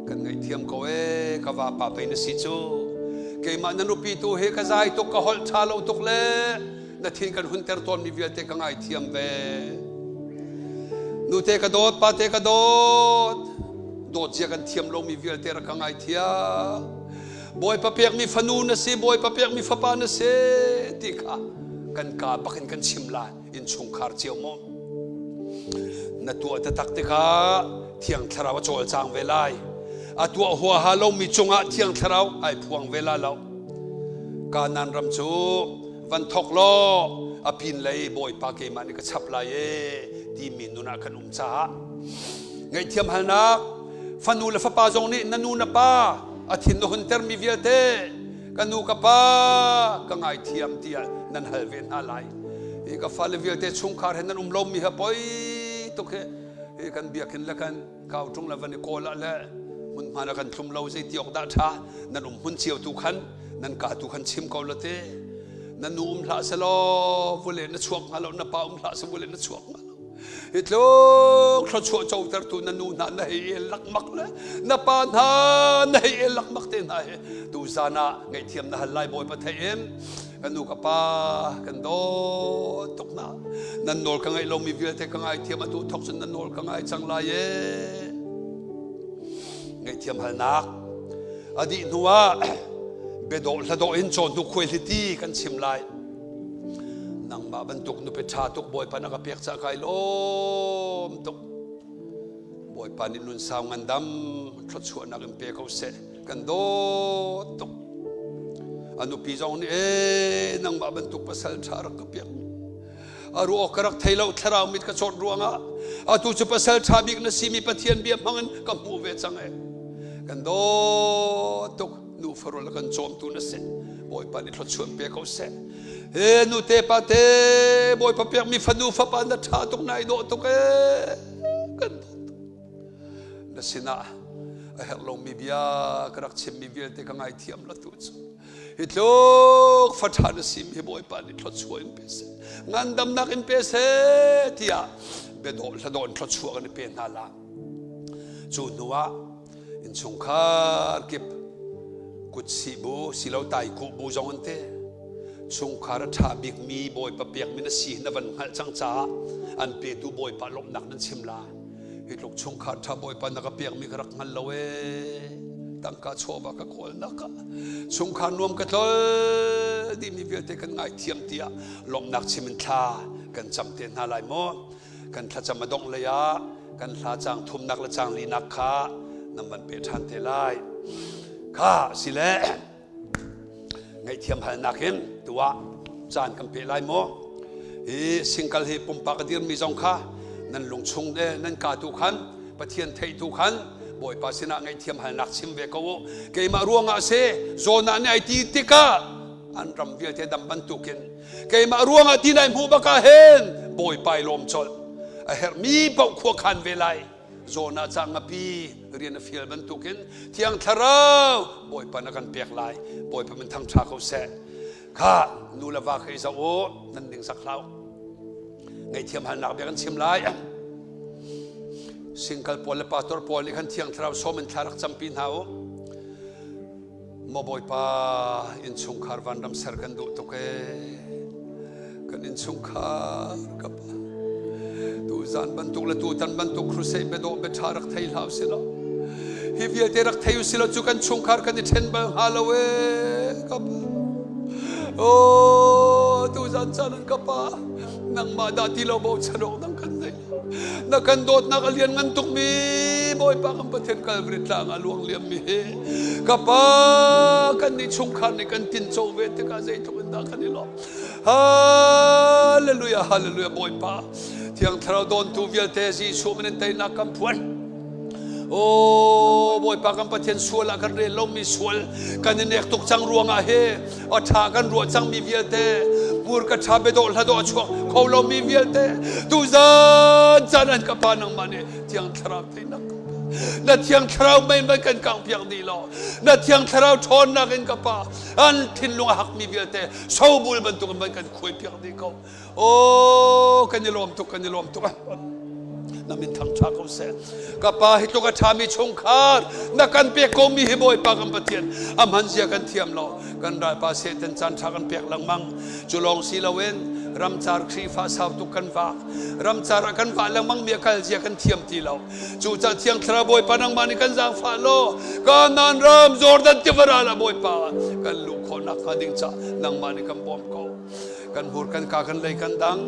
kan ngaihthiam ko ee ka vapa pei na si cu keimah na nupi tu hi ka zai tuk ka holh ṭha lo tuk le na thin kan hunter tawnmi vialte ka ngaithiam ve nute ka dawt pate ka dawt dawt zia kan thiam lomi vialte rak ka ngaithiam Bawipa pekmi fanu na si Bawipa pekmi fapa na si ti kha kan ka bak in kan chim lai innchungkhar cio mu na tuah taktak tikah thiang thlarau a cawlcang ve lai a tuah huaha lomi cungah thiang thlarau ai phuang ve la lo Kanaan ram cu van thok law a pin lei bawipa keimah nih ka chap lai e timi nun ah kan um caah ngaihthiam halnak fanu le fapa zong nih na nu na pa a thin na huntermi vialte ka nu ka pa ka ngaithiam tiah nan hal ve hna lai hi ka fale vialte chungkhar he nan um lomi he poi tuk he hi kan biakinn le kan kau ṭung le van i kawl ah le hmunhma na kan thlum lo zei ti awk dah ṭha nan um hmun cio tu khan nan ka tu khan chim ko la te na nu um hlah selaw vule na chuak hnga lo na pa um hlah se vule na chuak hnga lo hi tluk thluachuah cotertu na nu hna na hei el lakmak le na pa hna na hei el lakmak te hna hi tu zan ah ngaihthiam na hal lai bawipa thei in kan nu ka pa kan dawt tuk hna nan nawl ka ngaih lomi vialte ka ngaithiam atu thok cun nan nawl ka ngai cang lai e ngaihthiam halnak a dih hnu ah biadawh hladawh in cawn hnu khuai hliti kan chim lai nangmah bantuk nupi ṭha tuk Bawipa na ka pek ca kai lawm tuk Bawipa nih nun sau ngandam thluachuahnak in pe ko seh kan dawt tuk a nupi zong nih ee nangmah bantuk pasal ṭha rak ka piak a ruah ka rak thei lo thlarau mit ka cawt ruangah atu cu pasal ṭha bik na simi Pathian bia hmangin ka hmuh ve cang e kan dawt tuk nu farul kan cawmtu na si bawipa nih thluachuah pe ko seh he nu te pa te bawipa pekmi fanu fapa na ṭha tuk na i dawh tuk ee kan dawt tuk na sinah a herh lomi bia ka rak chimmi vialte ka ngaithiam la tu cu hi tluk fa ṭha na sim hi bawipa nih thluachuah in pe seh ngandamnak in pe seh tiah biadawh hladawh in thluachuah kan i pe hna la cu hnu ah Innchungkhar kip kutsih bu silo taikuh bu zong an te chungkhar a ṭha bikmi bawipa pekmi na si na van hngalh cang caah an petu bawipa lawmhnak nan chim la hi tluk chungkhar ṭha bawipa na ka pekmi ka rak hngal lo ee tangka chawva ka kawlnak ah chungkhar nuam ka tlol dihmi vialte kan ngaithiam tiah lawmhnak chim in thla kan cam te hna lai maw Kan thlacam a dongh lei ah kan hla caang thumnak le caang linak kha nan van pe ṭhan te lai. Kha sile ngaihthiam halnak in tuah caan kan pe lai maw? Hi single hi pumpak a dirmi zong kha nan lungchung le nan ka tu khan Pathian theih tu khan Bawipa sinah ngaihthiam halnak chim ve ko u. Keimah ruangah a si, Jonah nih ai ti tikah an ram vialte dam bantukin keimah ruangah ti nai hmuh bak ah hin bawipa i lawm colh a herhmi paoh khua khan ve lai zawn ah ca ngapi rian a fial bantukin thiang thlarau bawipa na kan pek lai bawipa min thang ṭha ko seh kha nu le va kha i zoh u nan ning zak hlah ngaihthiam halnak bia kan chim lai single pawl le pastor pawl nih khan thiang thlarau sawm in thla rak campi hna u Maw Bawipa innchungkhar vanram ser kan duh tuk ee. Kan innchungkhar ka pa. Tu zan bantuk le tutan bantuk crusade biadawh biaṭha rak thei hlah usih law. Hi vialte rak thei usih law cu kan chungkhar kan i ṭhen bal hnga lo ee ka pa. Oh, tu zan caan in ka pa nangmah dah ti lo bochan awk dang kan nei. Na kan dawtnak a lian ngan tukmi. Bawipa kan Pathian Kalvari tlang ah luang liam mi hi ka pa kan nih chungkhar nih kan tinco ve tikah zeitluk in dah kan i lawm. Hallelujah, hallelujah Bawipa. Thiang Thlarau dawntu vialte Jesuh min in teinak kan phuan. O Bawipa kan Pathian, sual ah kan rel lomi sual kan i nek tuk cang ruangah he a ṭha kan ruah cangmi vialte, hmurka ṭha biadawh hladawh a chuak kho lomi vialte, tuzan caan an ka Pa, nangmah nih Thiang Thlarau teinak na Thiang Thlarau mei man kan kang piak dih law, na Thiang Thlarau ṭhawnnak in ka Pa, an thinlung a hakmi vialte sobul bantuk in van kan khuai piak dih ko. O kan i lawm tuk, kan i lawm tuk. Na min thang ṭha ko seh. Ka Pa, hi tluk a ṭhami chungkhar na kan pek ko mi hi, Bawipa kan Pathian, a hman zia kan thiam lo. Kan ralpa Satan caan ṭha kan pek lengmang. Cu lawng si loin ramcar Khrihfa sau tuk kan vak, ramcar ah kan vah lengmang mi a kal zia kan thiam ti lo. Cu ca Thiang Thlarau Bawipa, nangmah nih kan zaangfah law, Kanaan ram Jordan tiva ral ah, Bawipa, kan luh khawh nak hnga ding ca nangmah nih kan bawm ko. Kan hmur, kan ka, kan lei, kan dang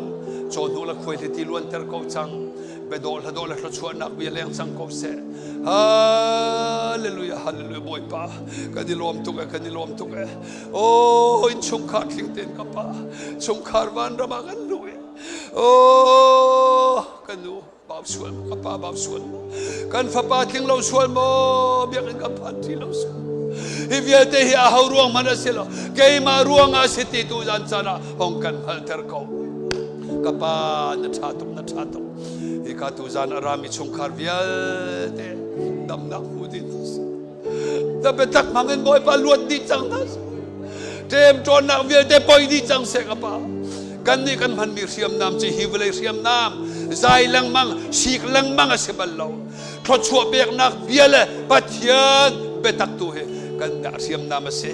cawhnuk le khuaihliti luanter ko cang. Biadawh hladawh le thluachuahnak bia leng cang ko seh. Hallelujah, hallelujah. Bawipa, kan i lawm tuk e, kan i lawm tuk e. Oh, innchungkhar tling tein ka Pa, chungkhar vanram ah kan luh e. Oh, kan nu bau sual maw, ka pa bau sual maw, kan fapa tling lo sual maw, biakinn kan phan ṭi lo sual, hi vialte hi a ho ruang hmanh a si lo, keimah ruang ah si ti tu zan caan ah hong kan hngalhter ko. Ka Pa, na ṭha tuk, na ṭha tuk. Hi ka tu zan a rami chungkhar vialte damnak hmu ding na biatak hmang in, Bawipa, luat dih cang hna seh. Ṭemṭawnnak vialte poi dih cang seh. Ka Pa, kan nih kan hmanmi hriamnam cu hi vawlei hriamnam zai lengmang, sik lengmang a si bal lo. Thluachuah peknak bia le Pathian biatak tu hi kan dah hriamnam a si.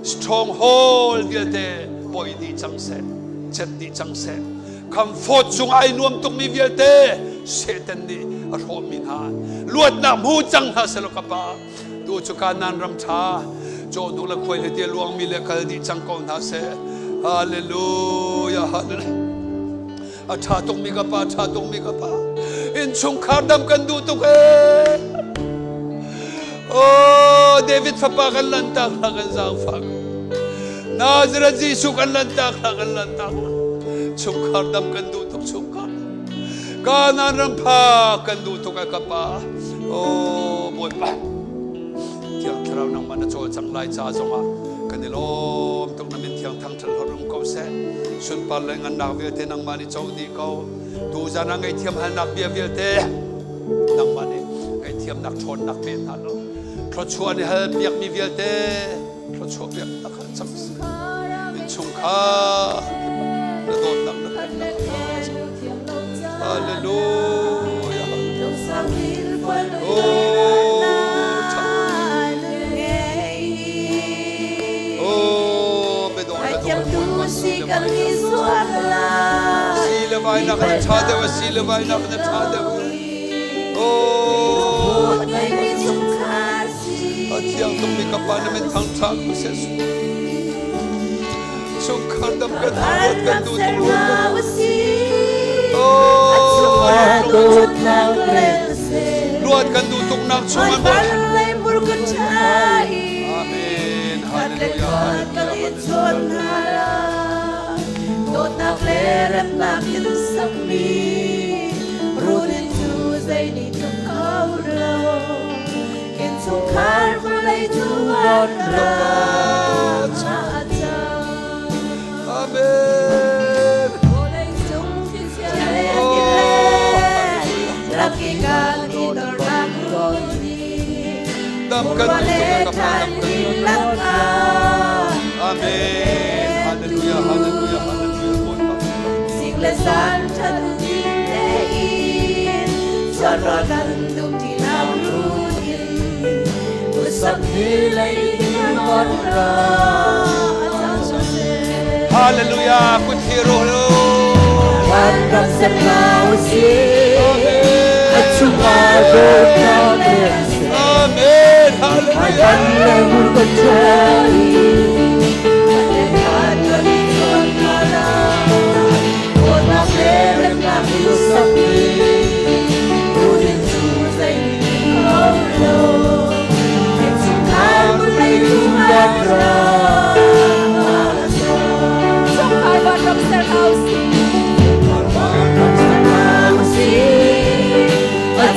Stronghold vialte poi dih cang seh, cet dih cang seh. Comfort chung ai nuam tukmi vialte Satan nih a hrawhmi hna luatnak hmu cang hna selaw. Ka Pa, tu cu Kanaan ram ṭha cawhnuk le khuai le tia luangmi le kal dih cang ko hna seh. Hallelujah, hallelujah. A ṭha tukmi ka Pa, ṭha tukmi ka Pa, innchungkhar dam kan duh tuk ee. Oh, David fapa, kan lantak hna, kan zaangfah. Nazareth Jesuh, kan lantak hna, kan lantak hna. Chungkhar dam kan duh tuk, chungkhar. Kanaan ram phak kan duh tuk a ka Pa. Oh, Bawipa. Thiang Thlarau, nangmah na cawlcang lai ca zongah kan i lawm tuk. Na min thiang thangṭhat hlorh um ko seh. Sunpar le ngannak vialte nangmah nih co dih ko. Tu zan ah ngaihthiam halnak bia vialte nangmah nih ngaihthiamnak ṭhawnnak pe hna law, thluachuah nih hal piakmi vialte thluachuah piak tak ah cang seh. Innchungkhar na dawtnak na pennak. Hallelujah. Oh, bedon bedon si le vai nak na ṭha deuh, si le vai nak na ṭha deuh. Oh, a thiang tukmi ka Pa, na min thangṭha ko seh. Chungkhar dam kan duh, kan duh tuk. Oh, luat kan duh tuk nak chung an. Amen, hallelujah. Dawtnak le remnak in sakmi runin cu zei nih tluk kho lo. Innchungkhar vawlei cung ah ram a cang. Amen. Vawlei cung thilchia le laki kan i dornak runin Dam kan murwa le duh tuk ka Pa, than dam kan in duh. lakah. Amen. Hallelujah, hallelujah, hallelujah. Bawipa. Sing le san ṭhat din tein chuanrawl kan dum ti nau runin usak ni lei mon ra a cang seh. Hallelujah. Kut hi ro lo. Van ram ser hna usih, Amen. a chungah dawtnak le Amen. Hallelujah. van le mur kan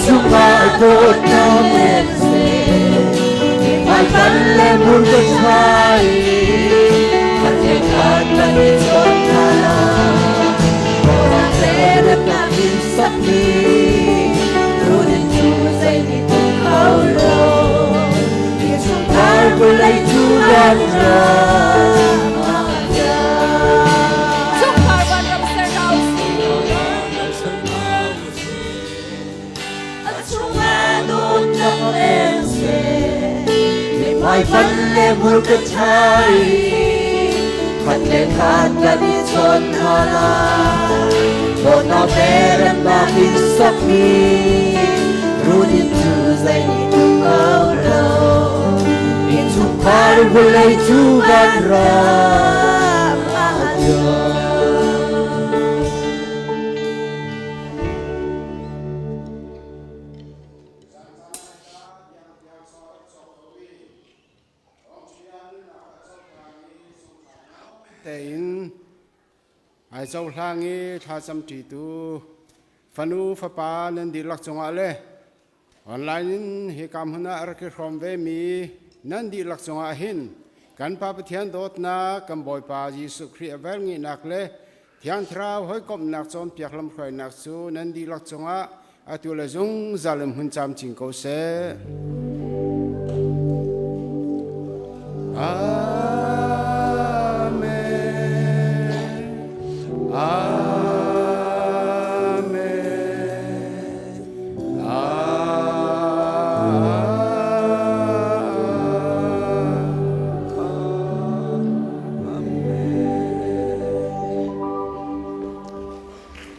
chungah dawtnak leng seh, hmaipanh le murka ṭha in khat le khat kan i chawn hna lai. Dawtnak le remnak in sakmi runin cu zei nih tuk kho lo. Innchungkhar vawlei cu van ram ah Chungkhar vanram ser hna u sih. A chungah dawtnak leng seh, mihmaipan le hmurka ṭha in khat le khat kan i chawn hna lai. Dawtnak le remnak in sakmi runin cu zei nih tuk ko lo. Innchungkhar vawlei cu van ram ah a Tein ai cohlang i thlacam ṭitu fanu fapa nan dihlak cungah le Online in hika hmun ah rak i hrawm vemi nan dihlak cungah hin kan Pa Pathian dawtnak, kan Bawipa Jesuh Khrih a velngeihnak le Thiang Thlarau hawikomhnak cawnpiak lamhruainak cu nan dihlak cungah atu le zungzal in hmun camcin ko seh. Amen. Amen.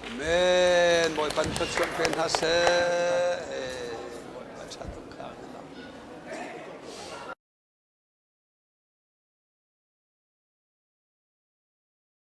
Amen. Bawipa thluachuah pe hna seh.